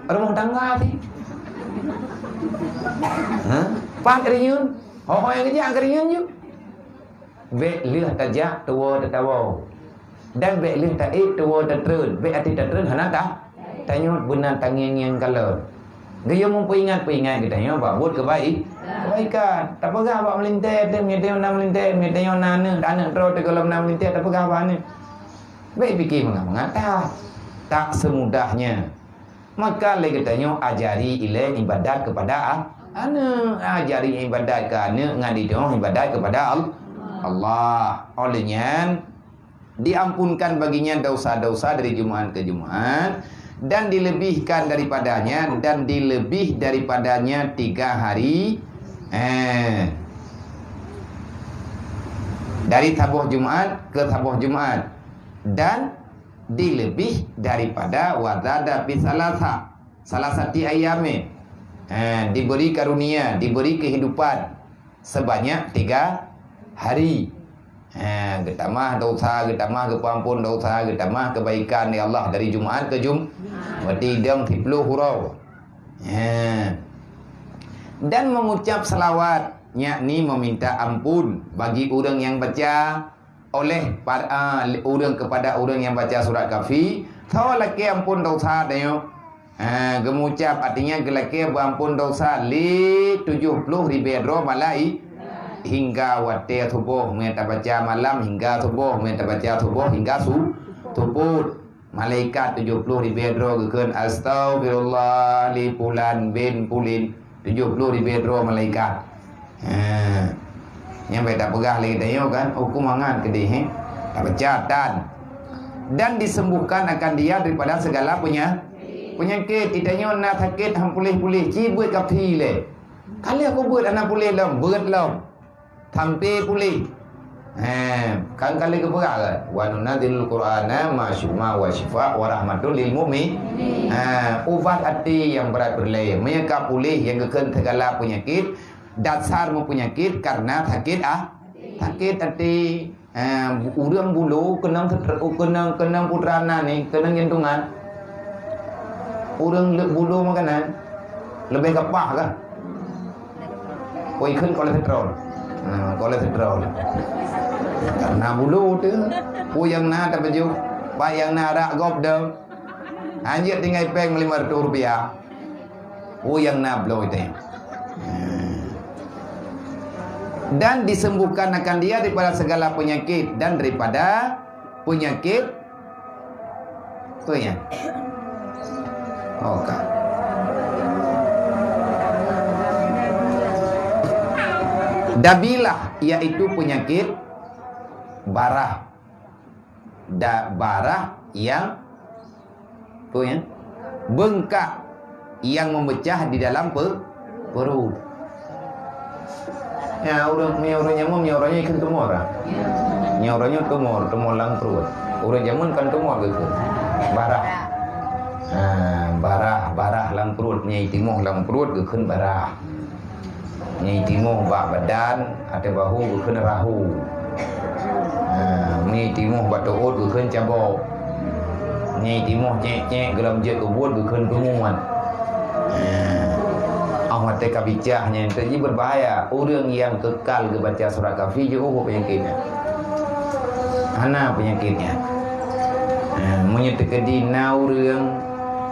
rumoh tangga sit. Ha? Pat reunyeun, ho-ho nyang geujak keu reunyeun ju. Bèk lheueh tajak tuwoe tatawoe. Dan bèk lheueh ta ék tuwoe tatreun. Bèk até tatreun hana ta-, tanyoe beuna tangieng nyang kalon. Geuyue meupeuingat-peuingat geutanyoe bak buet keubai-, keubaikan. Tapeugah bak meulintèe teuh, meunyoe tanyoe na meulintèe, meunyoe tanyoe na aneuk, aneuk droe teuh gohlom na meulintèe, tapeugah bak aneuk. Bèk pike mangat-mangat that. Tak semudah nyan. Maka lé geutanyoe ajari ilèe ibadat keupada A-, Aneuk, ajari ibadat keu aneuk ngon didong ibadat kepada Al-, Allah. Oleh nyan, diampunkan baginya dosa-dosa dari Jumat ke Jumat, dan dilebihkan daripadanya, dan dilebih daripadanya tiga hari, eh, dari saboh Jumat ke saboh Jumat, dan dilebih daripada wazada fi salasa, salasati ayyamin, eh, diberi karunia, diberi kehidupan sebanyak tiga hari. Eh, geutamah dosa, geutamah geupeuampon dosa, geutamah kebaikan, ya Allah, dari Jumat ke Jum-, berarti dong siplôh uroe. Eh. Dan mengucap selawat, yakni meminta ampun bagi ureuëng yang baca oleh par-, ah, ureuëng kepada ureuëng yang baca surat Kahfi, tho lakée ampon dosa tanyoe. Ha, geumucap, artinya geulakée beuampon dosa lé tujoh ploh ribée droe malai-, hingga watée suboh, meunyo tabaca malam hingga suboh, meunyo tabaca suboh hingga su-, suput. Malaikat tujoh ploh ribée droe geukheun, "Astaghfirullah li fulan bin fulin." Tujoh ploh ribée droe malaikat. Ha. Nyang bèk tapeugah lé geutanyoe kan, huköm mangat keudeh, eh. Tabaca tan. Dan disembuhkan akan dia daripada segala penya-, penyakit. Geutanyoe na sakét han puléh-puléh, ci beuet kafi lé. Ka lheueh kubeuet hana puléh lom, beuet lom. Sampai puléh. Eh, kan ka lheueh geupeugah kan, "Wa nunazzilul Qur'ana ma syuma wa syifa wa rahmatul lil mu'min." Ha, ubat até nyang brat peureulée. Meunyo ka puléh nyang geukheun segala peunyakét, dasar meupeunyakét karena sakét ah, sakét até. Eh, ureuëng bulo keunong seutro-, keunong, keunong putra na ni, keunong jantungan. Ureuëng le-, bulo makanan leubeh gapah kah? Oi, kheun kolesterol. Nah, kolesterol. Karena bulo tu, peue nyang na tapajoh, pat nyang na arak gob dong. Hanjeuet tinggai péng lima ratus rupiah. Peue nyang na bloe teuh. Dan disembuhkan akan dia daripada segala penyakit dan daripada penyakit, oh ya. Oh, ka. Dabilah, yaitu penyakit barah. Da-, barah yang, tu ya, bengkak yang memecah di dalam pe-, perut. Ya, ureuëng, meunyoe ureuëng nyamong, meunyoe ureuëng nyoe ikheun tumor ah. Meunyoe ureuëng nyoe tumor, tumor lam perut. Ureuëng jameun kan tumor geukheun. Barah. Ha, barah, barah lam perut, nyai timoh lam perut geukheun barah. Nyai timoh bak badan, ateueh bahu geukheun rahu. Ha, nyai timoh bak teuôt geukheun cabok. Nyai timoh cék-cék geulam jeuet keu buet geukheun teumuan. Ha. Ah, watée ka bicah nyan teujih beubahaya. Ureuëng nyang kekal geubaca surat Kahfi jeuet ubah peunyakét nyan. Hana peunyakét nyan. Ha, meunyoe teukeudi na ureuëng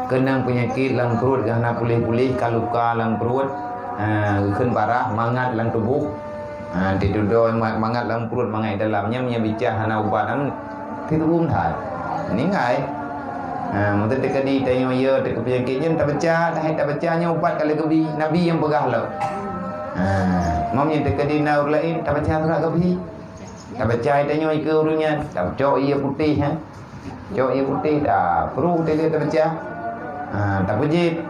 keunong peunyakét lam pruet geuh hana puléh-puléh, ka luka lam pruet, ha, geukheun barah, mangat lam tuboh. Ha, tidudoe ma-, mangat lam pruet, mangat dalam nyan, meunyoe bicah hana ubat, nyan titubum that. Ninggai. Ha, meunteuk teukeudi tanyoe ya teuka peunyakét nyan tabaca, tahet tabaca nyan ubat ka lheueh geubi, Nabi nyang peugah lom. Ha, meunyoe teukeudi na ureuëng laén tabaca surat Kahfi. Tabaca tanyoe ikeue ureuëng nyan, tacok ié putéh, ha. Cok ié putéh, ta pruet teuh tabaca. Ha, tapeujeuet.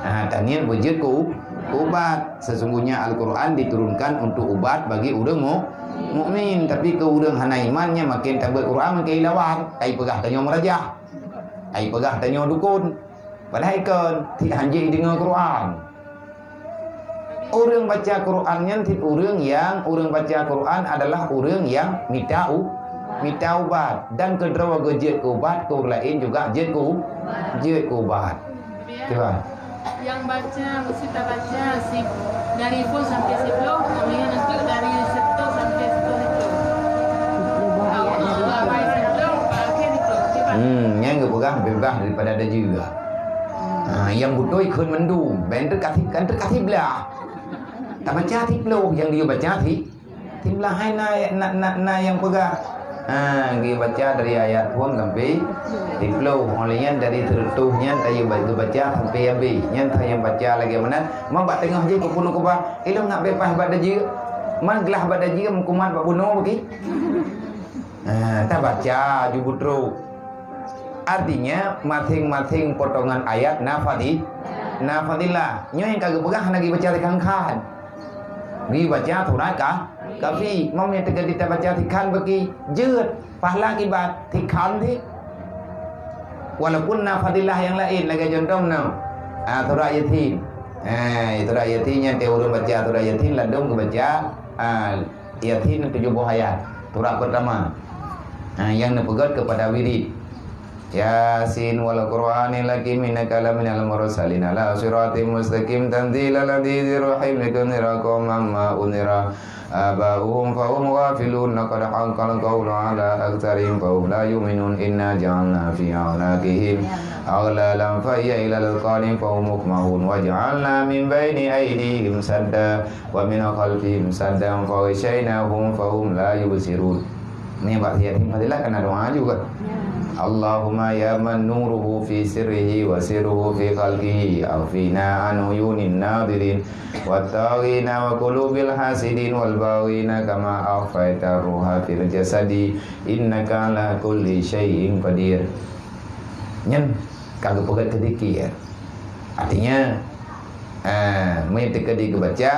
Ha, taniet beujeuet keu, keu ubat. Sesungguhnya Al-Quran diturunkan untuk ubat bagi ureuëng mu-, mukmin, tapi keu ureuëng hana iman nyan maken tabeuet Quran maken ilawan. Kai peugah tanyoe meurajah. Kai peugah tanyoe dukon. Padahai kon, ti hanjeuet deungoe Quran. Ureuëng baca Quran nyan cit ureuëng nyang, ureuëng baca Quran adalah ureuëng nyang mita u-, mita ubat. Dan keudroe geujeuet keu ubat, keu ureuëng laén juga jeuet keu u-, jeuet keu ubat. Cuba. Nyang baca, meusti tabaca si-, dari phon sampai siploh, kemudian untuk dari siploh sampai siploh siploh. Awai siploh, akhir siploh. Cuba. Hmm, nyang geupeugah beubaih daripada dajeu. Ha, nyang beutôi kheun mandum. Ban teuka si-, kan teuka siblah. Tabaca siploh, nyang dia baca si-, siblah hai na, na, na, na nyang peugah. Ha, geubaca dari ayat phon sampai siplôh. Óh lheueh nyan dari seureutôh nyan tayue ba-, geubaca sampai habéh. Nyan tayue baca lagée meunan. Man bak teungoh jih keupeue keubah, ilong nak beupaih bak dajieuk. Man glah bak dajieuk meukumat bak bunoe bagi. Ha, tabaca ju beutrok. Artinya, masing-masing potongan ayat na fadi-, na fadilah. Nyoe nyang ka geupeugah hana geubaca sikhan-khan. Geubaca surat Ka-, Kahfi. Meunyoe teuka tabaca sikhan bagi jeuet, pahala kiban sikhan cit. Walaupun na fadilah nyang laén, lagée contoh meunoe. Ah, surat Yasin. Eh, surat Yasin nyan tiep ureuëng baca surat Yasin, ladôm geubaca, ah, Yasin tujoh boh ayat. Surat pertama. Ha, nyang neupeugét keupada wirid. Yasin wal Qur'anil hakim innaka laminal mursalin ala siratim mustaqim tanzilal azizir rahim litunzira qauman ma unzira aba'uhum fahum ghafilun laqad haqqal qawlu ala aktsarihim fahum la yu'minun inna ja'alna fi a'naqihim aghlalan fahiya ilal azqani fahum muqmahun wa ja'alna min baini aydihim sadda wa min khalfihim saddan faghsyaynahum fahum la yubsirun. Nibak Yasin fadilah kana doa juga. Ya. Allahumma ya man nuruhu fi sirrihi wa sirruhu fi khalqihi akhfina an uyunin nadirin wa taghina wa qulubil hasidin wal baghina kama akhfaita ruha fil jasadi innaka ala kulli syai'in qadir. Nyan ka geupeugét keu zikir. Artinya, eh, meunyoe teuka geubaca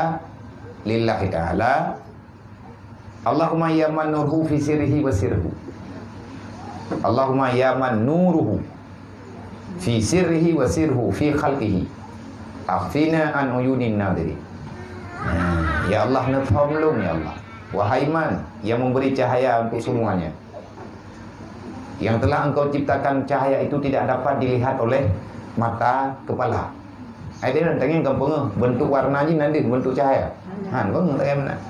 lillahi ta'ala, Allahumma ya man nuruhu fi sirrihi wa sirruhu. Allahumma ya man nuruhu fi sirrihi wa sirruhu fi khalqihi. Akhfina an uyunin nadirin. Ya Allah, neuthom lôn, ya Allah. Wahai Man, yang memberi cahaya untuk semuanya. Yang telah Engkau ciptakan cahaya itu tidak dapat dilihat oleh mata kepala. Ai deh, tangieng kamoe peungeuh, bentuk warna jih na deuh bentuk cahaya. Han, peungeuh tangieng meunan.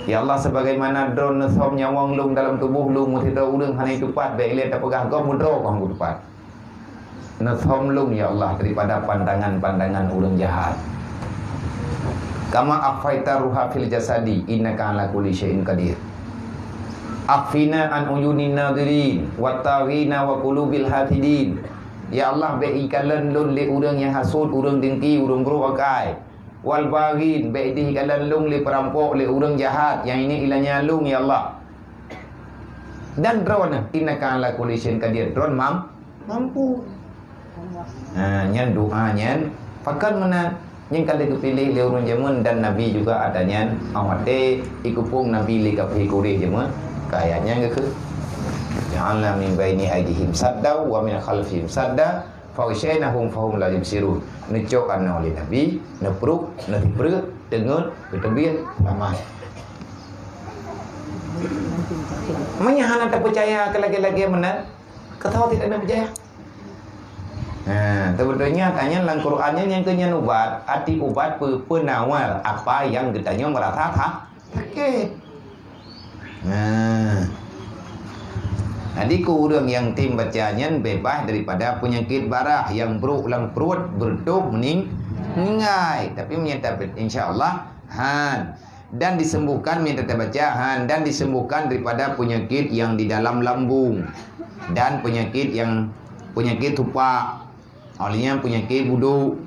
Ya Allah, sebagaimana droe neuthom nyawöng lôn dalam tuboh lôn, meusidroe ureuëng hana jitupat, bék ilée tapeugah gob meudroe goh meutupat. Neuthom lôn, ya Allah, daripada pandangan-pandangan ureuëng jahat. Kama akhfaita ruha fil jasadi, innaka ala kulli syai'in qadir. Akhfina an uyunin nadirin, wa taghina wa qulubil hasidin. Ya Allah, bék ikalon lôn lé ureuëng nyang hasut, ureuëng dengki, ureuëng brok akai. Wal baghin, bék ideh ikalon lôn lé peurampok, lé ureuëng jahat, nyang ini ilanya lôn, ya Allah. Dan Droeneuh, innaka ala kulli syai'in qadir, Droeneuh mam-, mampu. Ha, nyan doa nyan, pakon meunan, nyang ka lheueh geupiléh lé ureuëng jameun dan Nabi juga ada nyan, awai watée ikupeung Nabi lé kafé Quraisy jameun, ka ayat nyan geukheun. Ja'alna min baini aidihim sadda wa min khalfihim sadda, faghsyaynahum fahum la yubsirun. Neucok anoe lé Nabi, neupruet, neusipreuk, teungeut, geuteubiet, seulamat. Meunyo hana tapeucaya keu lagée-lagée meunan, keu soe sit hana peucaya? Nah, sebetulnya tanya lam Quran nyan nyang keu nyan ubat, arti ubat pe-, penawar apa yang geutanyoe merasa sa-, sakit. Nah. Jadi, keu ureuëng nyang tem baca nyan bebas daripada penyakit barah nyang brok lam pruet beureutoh meuning-, meuninggai. Tapi meunyo ta-, insya Allah, han. Dan disembuhkan, meunyo ta-, tabaca, han, dan disembuhkan daripada penyakit yang di dalam lambung dan penyakit yang, penyakit tupak. Awalnya penyakit buduk.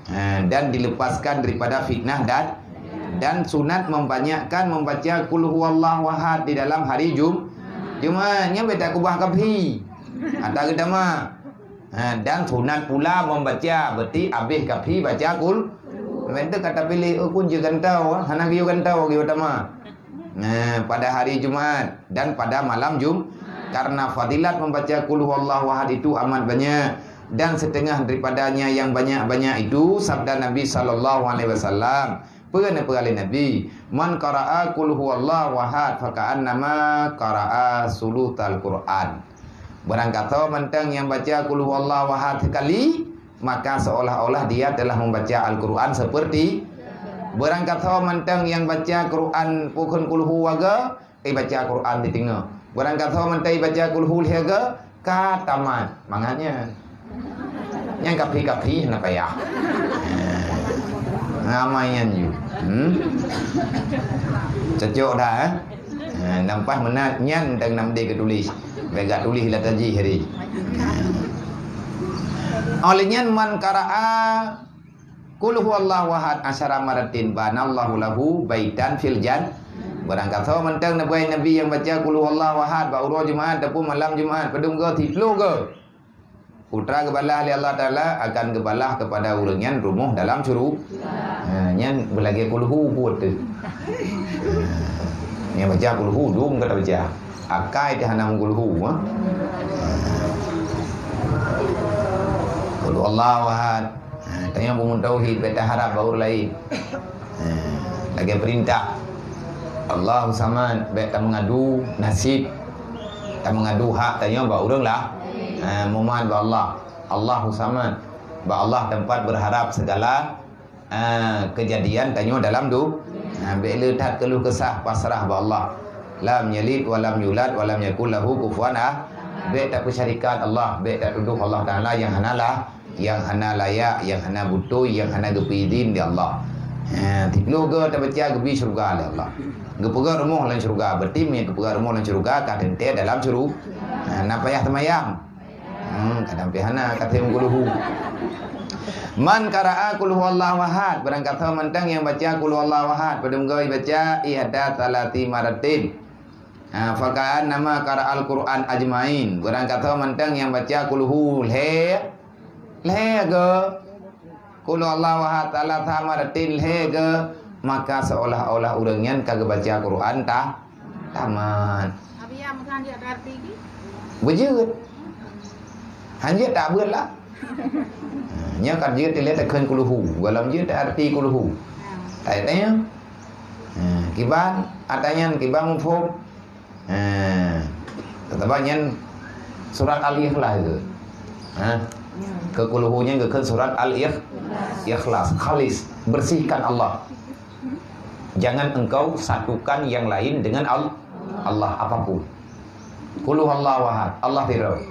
Ha, dan dilepaskan daripada fitnah dan, dan sunat membanyakkan membaca Qul Huwallahu Ahad di dalam hari Jum-, Jumat. Nyan beda kubah kafé. Ada geutanyoe. Ha, dan sunat pula membaca, berarti habéh kafé baca Qul. Menta kata pilih, oh, kunci gantau, hana giu gantau, giu utama. Nah, pada hari Jumat dan pada malam Jum-, karena fadilat membaca Qul Huwallahu Ahad itu amat banyak, dan setengah daripadanya yang banyak-banyak itu sabda Nabi sallallahu alaihi wasallam. Peue neupeugah lé Nabi, "Man qara'a Qul Huwallahu Ahad, faka'annama qara'a sulutal Qur'an." Barang kasoe mantong nyang baca Qul Huwallahu Ahad sekali, maka seolah-olah dia telah membaca Al-Quran seperti, barang kasoe mantong nyang baca Quran pukon Qul Hu waga, eh, baca Quran di teungoh. Barang kasoe mantong baca Qul Hu lhée ga, ka tamat. Mangat nyan. Nyang kafé-kafé hana payah. Ramai nyan ju. Hmm? Cocok dah, eh? Ha, lam paih meunan nyan dang nam deh geutuléh. Bèk gak tuléh lam tajih hari. Óh lheueh nyan man qara'a Qul huwallahu ahad asyara maratin banallahu lahu baitan fil jan-, barang gasoe mantong neubuet Nabi nyang baca Qul huwallahu ahad bak uroe Jumaat ataupun malam Jumaat, padum goe? Siplôh goe. Putra geubalah lé Allah Taala akan geubalah kepada ureuëng nyan rumoh dalam syuru-, ha, nyan beulagèe Qul hu buet teuh. Nyang baca Qul hu dum ka tabaca. Akai teuh hana meuqul hu, ha. Qul huwallahu ahad. Ha, tanyoe bumoe tauhid, bèk taharab bak ureuëng laén. Ha, lagèe peurintah. Allahu samad, bèk tameungadu nasib. Tameungadu hak tanyoe bak ureuëng lah. Ha, mumat bak Allah. Allahu samad. Bak Allah teumpat beurharab segala, ha, keujadian tanyoe dalam du-, ha, bèk le that keuluh keusah, pasrah bak Allah. Lam yalid wa lam yulad wa lam yakul lahu kufuwan ah-, bèk tapeusyarikat Allah, bèk tatudoh Allah Taala nyang hana lah, nyang hana layak, nyang hana beutôi, nyang hana geupeuidin lé Allah. Ha, siplôh goe tabaca geubi syeuruga lé Allah. Geupeugöt rumoh lam syeuruga, berarti meunyo geupeugöt rumoh lam syeuruga ka teuntèe dalam syeuruga. Ha, na payah seumayang. Hmm, kadang pih hana, ka teuntèe Qul hu. Man qara'a Qul huwallahu ahad, barang gasoe mantong nyang baca Qul huwallahu ahad, padum goe baca, ihda tsalasi maratin. Ha, faka'annama qara'al Qur'an ajmain. Barang gasoe mantong nyang baca Qul hu lhèe, lhèe goe. Qul huwallahu ahad tsalasa maratin lhèe goe, maka seolah-olah ureuëng nyan ka geubaca Qur'an ta-, tamat. Abi ya, meukan dia berarti ki? Beujeuet. Hanjeuet tak beuet lah. Nyoe ka jeuet ilèe takheun Qul hu. Gohlom jeuet arti Qul hu. Tanya-tanya. Ha, kiban, atanyan, kiban muphom. Ha. Teutaba nyan surat Al-Ikhlas tu. Ha. Keu Qul hu nyan geukheun surat Al-Ikh-, Ikhlas, khalis, bersihkan Allah. Jangan engkau satukan yang lain dengan Al-, Allah apapun. Qul huwallahu ahad, Allah sidroe.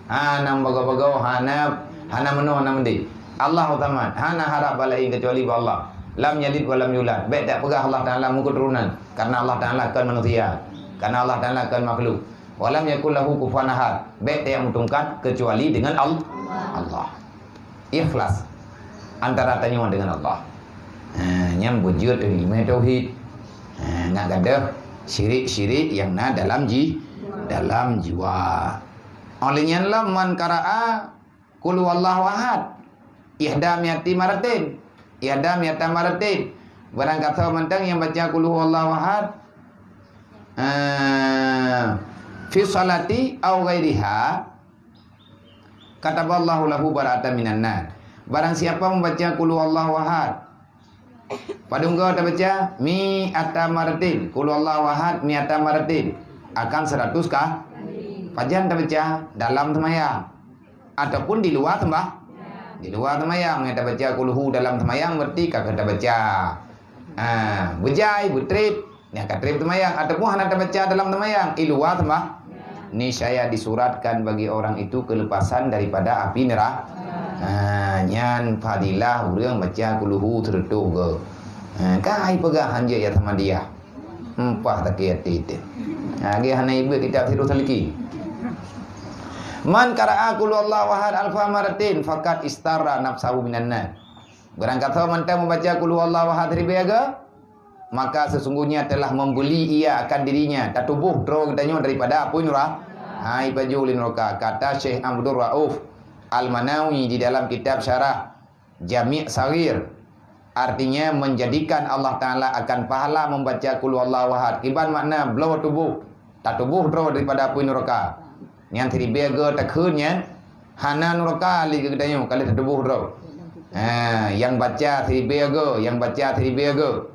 Hana meubagoe-bagoe, hana, hana meunoe, hana meudeh. Allahu samad, hana harab bak laén keucuali bak Allah. Lam yalid wa lam yulad. Bèk tapeugah Allah Taala meukeuturonan, karena Allah Taala kon manusia, karena Allah Taala kon makhluk. Wa lam yakul lahu kufuwan ahad. Bèk tayak meutungkat keucuali dengan Al-, Allah. Ikhlas antara tanyoe dengan Allah. Ha, nyan beujeuet lima tauhid. Ha, ngat gadoh syirik-syirik nyang na dalam ji-, dalam jiwa. Óh lheueh nyan lom man qara'a Qul huwallahu ahad ihda mi'ati maratin. Ihda mi'ata maratin. Barang gasoe mantong nyang baca Qul huwallahu ahad, eh, fi shalati au ghairiha, kataballahu lahu bara'atan minan nar. Barang siapa membaca Qul huwallahu ahad, padum goe tabaca? Mi'ata maratin. Qul huwallahu ahad mi'ata maratin. Akan seratus ka-, pajan tabaca? Dalam seumayang. Ataupun di luwa seumbah-, di luwa seumayang. Nyang tabaca Qul hu dalam seumayang berarti ka, ka tabaca. Ha, beujai, beutrép. Nyang ka trép seumayang ataupun hana tabaca dalam seumayang, i luwa seumbah-, niscaya disuratkan bagi orang itu kelepasan daripada api neraka. Ha, nyan fadilah ureuëng baca Qul hu seureutôh goe. Ha, ka ai peugah hanjeuet ya sama dia. Empah sakét até teuh. Ha, lagèe hana ibeuet kitab Sirus Salikin. Man qara'a Qul huwallahu ahad alfa maratin faqad ishtara nafsahu minan nar. Barang gasoe mantong membaca Qul huwallahu ahad ribèe goe, maka sesungguhnya telah membeli ia akan dirinya, tatuboh droe geutanyoe daripada apui nura-, hai pajoh lé nuraka. Kata Syekh Abdul Rauf Al-Manawi di dalam kitab syarah Jami' Saghir, artinya menjadikan Allah Taala akan pahala membaca Qul huwallahu ahad. Kiban makna bloe tuboh, tatuboh droe daripada apui nuraka. Nyang siribèe goe takheun nyan hana nuraka lé geutanyoe, ka lheueh tatuboh droe. Ha, nyang baca siribèe goe, nyang baca siribèe goe.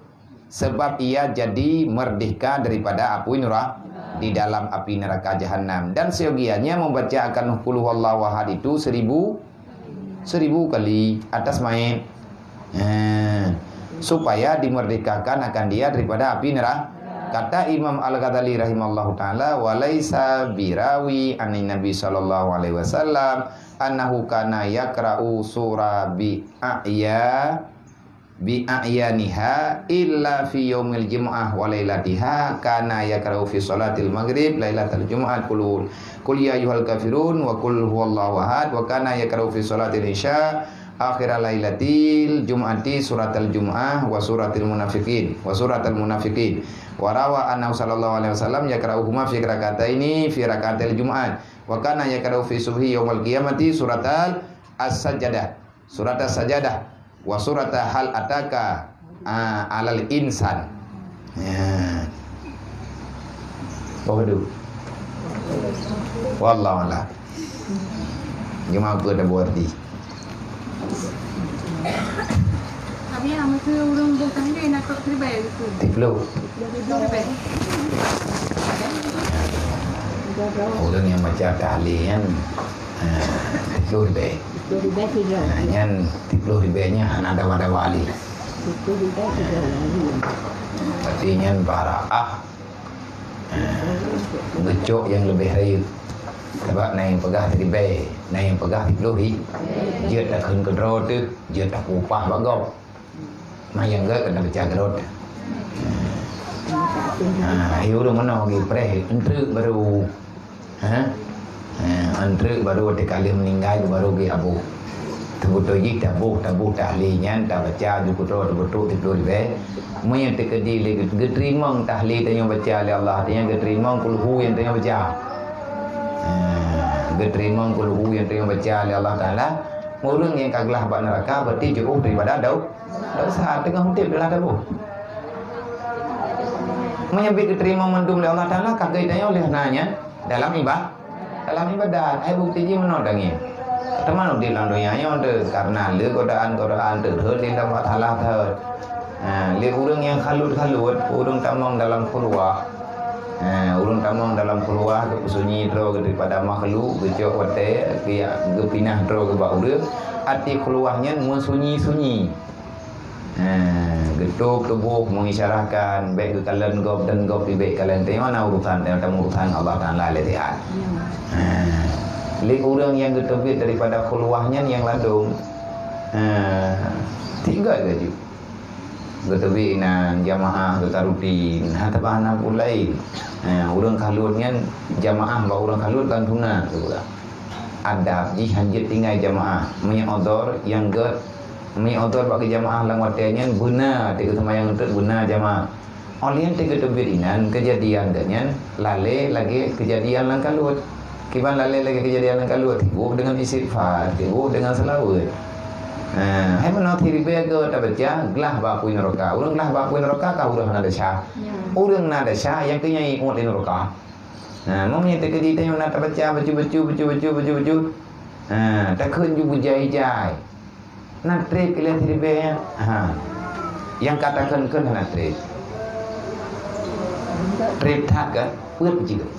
Sebab ia jadi merdeka daripada apui nura-, di dalam api neraka jahanam. Dan seyogianya membaca akan Qul huwallahu ahad itu seribu, seribu kali atas maet. Eh, supaya dimerdekakan akan dia daripada api neraka. Kata Imam Al-Ghazali rahimahullahu taala, "Wa laisa birawi anin Nabi sallallahu alaihi wasallam annahu kana yaqra'u surah bi a'ya bi a'yaniha illa fi yaumil jumu'ah wa lailatiha, kana yaqra'u fi shalatil maghrib lailatal jumu'ah qul, qul ya ayyuhal kafirun wa qul huwallahu ahad, wa kana yaqra'u fi shalatil isya akhira lailatil jumu'ati suratal jumu'ah wa suratil munafiqin, wa suratal munafiqin. Wa rawa annahu sallallahu alaihi wasallam yaqra'uhuma fi rak'ataini fi rak'atil jumu'ah. Wa kana yaqra'u fi subhi yaumal qiyamati suratal as-sajdah, suratas sajadah, wa surata hal ataka, ah, alal insan. Ya. Boh du. Wallahu a'lam. Cuma apa dah buat di? Tapi ya, masa urang boh tahlil nak tok seribai gitu. Tiga puluh. Tiga puluh seribai. Orang yang baca tahlil kan, ah, tiga puluh seribai. Tiga puluh seribai. Ah, nyan tiga puluh seribai nya hana dawa-dawa lé. Tiga puluh seribai tiga puluh. Berarti nyan bara'ah. Ha, geucok nyang leubeh rayeuk. Sabab na nyang peugah siribèe, na nyang peugah siploh hi. Jeuet takheun keudroe teuh, jeuet tapeupah bak gob. Ma nyang gèt keuneuk peucah keudroe teuh. Ha, hi ureueng meunoe geupreh, eunteuk baru. Ha? Ha, eunteuk baru watèe ka lheueh meuninggai baru geuaboh. Teubeutôi jih taboh, taboh tahlil nyan, tabaca jukudroe teubeutôi siploh ribèe. Meunyoe teukeudi lé geuteurimong tahlil tanyoe baca lé Allah, tanyoe geuteurimong kulhu nyang tanyoe baca. Ha, geuteurimong kulhu nyang tanyoe baca lé Allah Taala, ureueng nyang ka glah bak neuraka berarti jiôh daripada dau-, dosa teungoh udép adalah taboh. Meunyoe bit geuteurimong mandum lé Allah Taala, ka geutanyoe lheueh na nyan dalam iba-, dalam ibadat, hai bukti jih meunoe tangieng. Teuma udép lam donya nyoe teuh, kareuna lé godaan-godaan teuh, rhot lé lam masalah teuh. Ha, lé ureueng nyang khalut-khalut, ureueng tamong dalam khulwah. Ha, ureueng tamong dalam khulwah, geupeusunyi droe geuh daripada makhluk, geucok watèe, geupinak droe geuh bak ureueng, até khulwah nyan meusunyi-sunyi. Ha, geutôp tuboh mengisyarahkan, bèk geukalon gob dan gob pih bèk kalon. Teuma na urusan, teuma urusan Allah Taala lé siat. Ya. Ha, lé ureueng nyang geuteubiet daripada khulwah nyan nyang ladôm. Ha, tiga laju. Geuteubiet inan jamaah geuka rutin, ha, teuma hana peue laén. Ha, ureueng khalut nyan jamaah bak ureueng khalut kan sunat geupeugah. Adab jih hanjeuet tinggai jamaah. Meunyoe odor nyang gèt Meunyoe odor bak geujamaah lam watèe nyan beuna, teuka seumayang eunteuk beuna jamaah. Óh lheueh nyan teuka teubiet inan keujadian geuh nyan lalè lagèe keujadian lam kaluet. Kiban lalè lagèe keujadian lam kaluet, tiboh deungon istighfar, tiboh deungon seulaweuet. Ha, hai meunoe siribèe goe tabaca glah bak apui neuraka. Ureueng glah bak apui neuraka ka ureueng hana desya. Ya. Ureueng na desya nyang keu nyan iôt lé neuraka. Ha, meunyoe teukeudi tanyoe na tabaca bacut-bacut, bacut-bacut, bacut-bacut. Ha, takheun ju beujai-jai. Na trép ilèe siribèe nyan. Ha. Nyang ka takheun-kheun hana trép. Trép that kan? Peuet jeuet.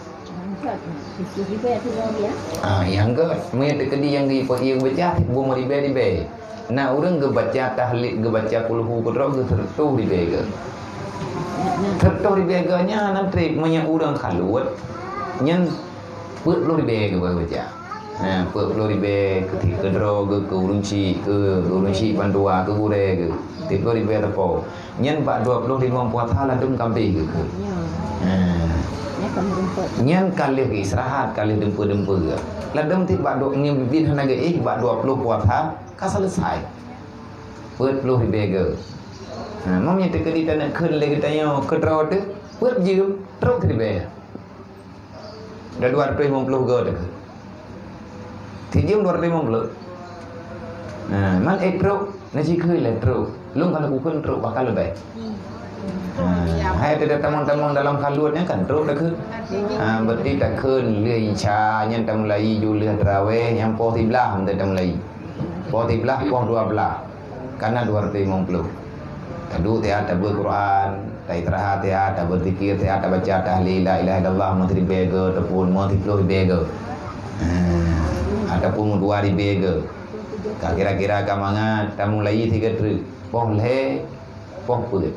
Ah, nyang gèt, meunyoe teukeudi nyang geuipeue ié geubaca, bumoe ribèe-ribèe. Na ureueng geubaca tahlil, geubaca kulhu keudroe geuh seureutôh ribèe gèt. Seureutôh ribèe gèt nyan hana trép, meunyoe ureueng khaluet, nyan peuet ploh ribèe geuh baca. Ha, peuet ploh ribèe keu, keu droe geuh, keu ureueng chik, keu ureueng chik bandua, keu gurèe geuh. Tiep ploh ribèe teupeu. Nyan bak dua ploh limong puasa ladôm ka abéh geuh. Ya. Ha. Ya, ka meureumpok. Nyan ka lheueh istirahat, ka lheueh dumpeue-dumpeue geuh. Ladôm tiep bak dua, nyan biet hana geuéh, bak dua ploh puasa ka selesai. Peuet ploh ribèe geuh. Ha, meunyoe teukeudi taneuk kheun lé geutanyoe keudroe teuh, peuet jeuem, trok ribèe. Dah dua ratus lima puluh go teuka. Sijeuem dua ratus lima puluh. Nah, man eh trok, na sikheun lé trok. Lôn kalau kukheun trok bakal leubeh. Hmm. Nah, hai teuka tamong-tamong dalam kaluet nyan kan trok teuka. Ha, berarti takheun lheueh Isya nyan tamulai ju lheueh tarawih nyang poh siblaih meuntang tamulai. Poh siblaih, poh dua blaih. Kana dua ratus lima puluh. Taduek siat tabeuet Quran, taistirahat siat, tabeuzikir siat, tabaca tahlil, la ilaha illallah, meusiribèe go, ataupun meusiploh ribèe go. Ha, ataupun meudua ribèe go. Ka kira-kira ka mangat, tamulai sigoe treuk. Poh lhèe, poh peuet.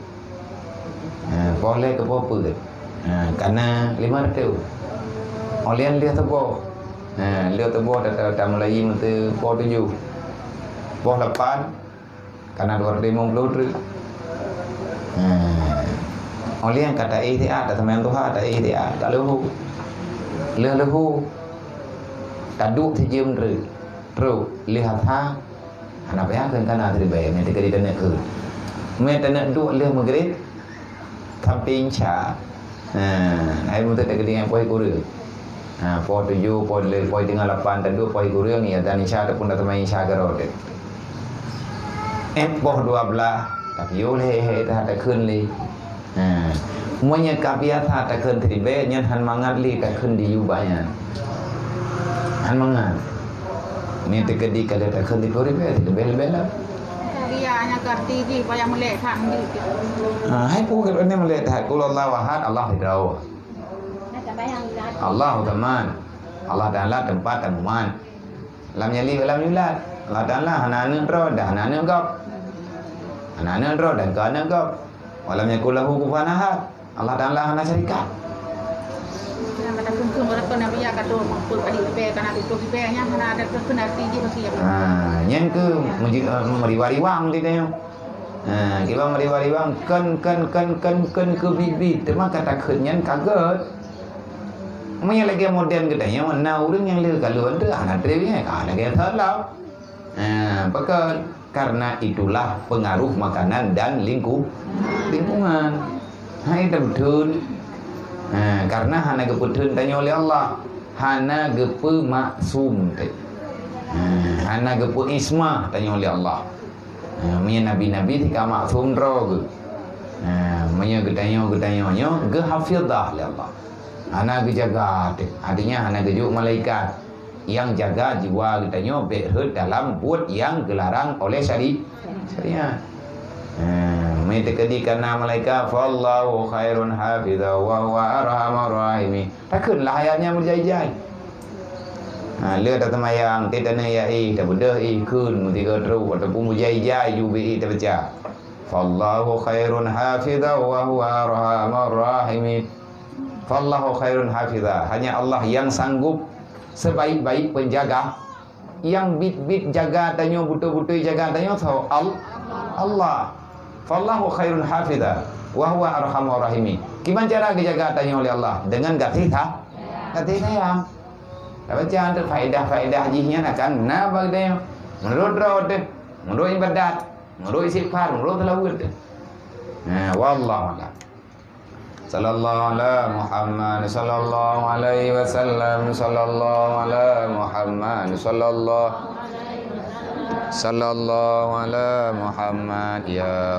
Ha, poh lhèe keu poh peuet. Ha, kana lima reutôh. Óh lheueh lheueh suboh. Ha, lheueh suboh ta-, ta-, tamulai meuseu poh tujoh. Poh lapan, Kana dua ratus lima puluh treuk. Hmm. Oleh nyang ka taéh siat, taseumayang duha taéh siat, ka leuhô. Lheueh leuhô, taduek sijeuem treuk. Treuk lheueh asa, hana payah kheun kana siribèe, meunan teuka di taneuk kheun. Meunan taneuk duek lheueh Maghrib, sampai Isya. Ha, hai beutôi takeudingan poh kureueng. Ha, poh tujoh, poh lhèe, poh teungoh lapan taduek poh kureueng, ya, dan Isya ataupun taseumayang Isya keudroe teuh. Eh, poh dua belas, tapi yo lé, he, dah takheun lé. Ha. Meunyoe ka biasa takheun siribèe, nyan han mangat lé takheun di yuba nyan. Han mangat. Ni teukeudi ka lheueh takheun di kuribèe, leubeh-leubeh lah. Ria nyang ka arti jih payah meulek that jih. Ha, hai pun kata ni meulek that. Qul huwallahu ahad, Allah sidroe. Allahu Samad. Allah Taala teumpat teumumat. Lam yalid wa lam yulad. Allah Taala hana aneuk droe, dah hana aneuk gob. Hana aneuk droe, dan ka aneuk gob. Wa lam yakul lahu kufuwan ahad. Allah Taala hana syarikat. Nyang kata kungkung, walaupun Nabi ya kata mampu kali lebih, karena tutup lebih, nyang hana ada keukeunati jih bagi ya. Ha, nyan keuh meuji-, eh, meuriwang-riwang di tanyoe. Ha, kiban meuriwang-riwang, kon, kon, kon, kon, kon keu biet-biet, teuma ka takheun nyan ka gèt. Meunyoe lagèe modern geutanyoe, na ureueng nyang lheueh ka lheueh, hana trép nyan, ka lagèe that lom. Ha, pakon? Karena itulah pengaruh makanan dan lingku-, lingkungan. Hai teutheun. Ha, karena hana geupeutheun tanyoe lé Allah. Hana geupeumaksum teuh. Ha, hana geupeuismah tanyoe lé Allah. Ha, meunyoe nabi-nabi teuka maksum droe geuh. Ha, meunyoe geutanyoe, geutanyoe nyoe geuhafidhah lé Allah. Hana geujaga teuh. Artinya hana geujok malaikat nyang jaga jiwa geutanyoe bèk rhot dalam buet nyang geularang oleh syari-, syariat. Ha, meunyoe teukeudi kana malaikat, "Fallahu khairun hafidha wa huwa arhamur rahimin." Takheun lah ayat nyan meujai-jai. Ha, lheueh taseumayang, teuh taneuk ya éh, tabeudôh éh, kheun meusigoe trok, ataupun meujai-jai ju ubé éh tabaca. "Fallahu khairun hafidha wa huwa arhamur rahimin." Fallahu khairun hafidha. Hanya Allah yang sanggup sebaik-baik penjaga. Yang bit-bit jaga tanyoe, beutôi-beutôi jaga tanyoe, soe? Al-, Allah. Fallahu khairun hafidha wa huwa arhamur rahimin. Kiban cara geujaga tanyoe lé Allah? Dengan gaséh sa-, gaséh sayang. Tabaca untuk faedah-faedah jih nyan akan na bak tanyoe. Meunurot droe teuh, meunurot ibadat, meunurot istighfar, meunurot seulaweuet teuh. Nah, wallahu a'lam. Sallallahu ala Muhammad, sallallahu alaihi wasallam, sallallahu ala Muhammad, sallallahu, sallallahu ala Muhammad, ya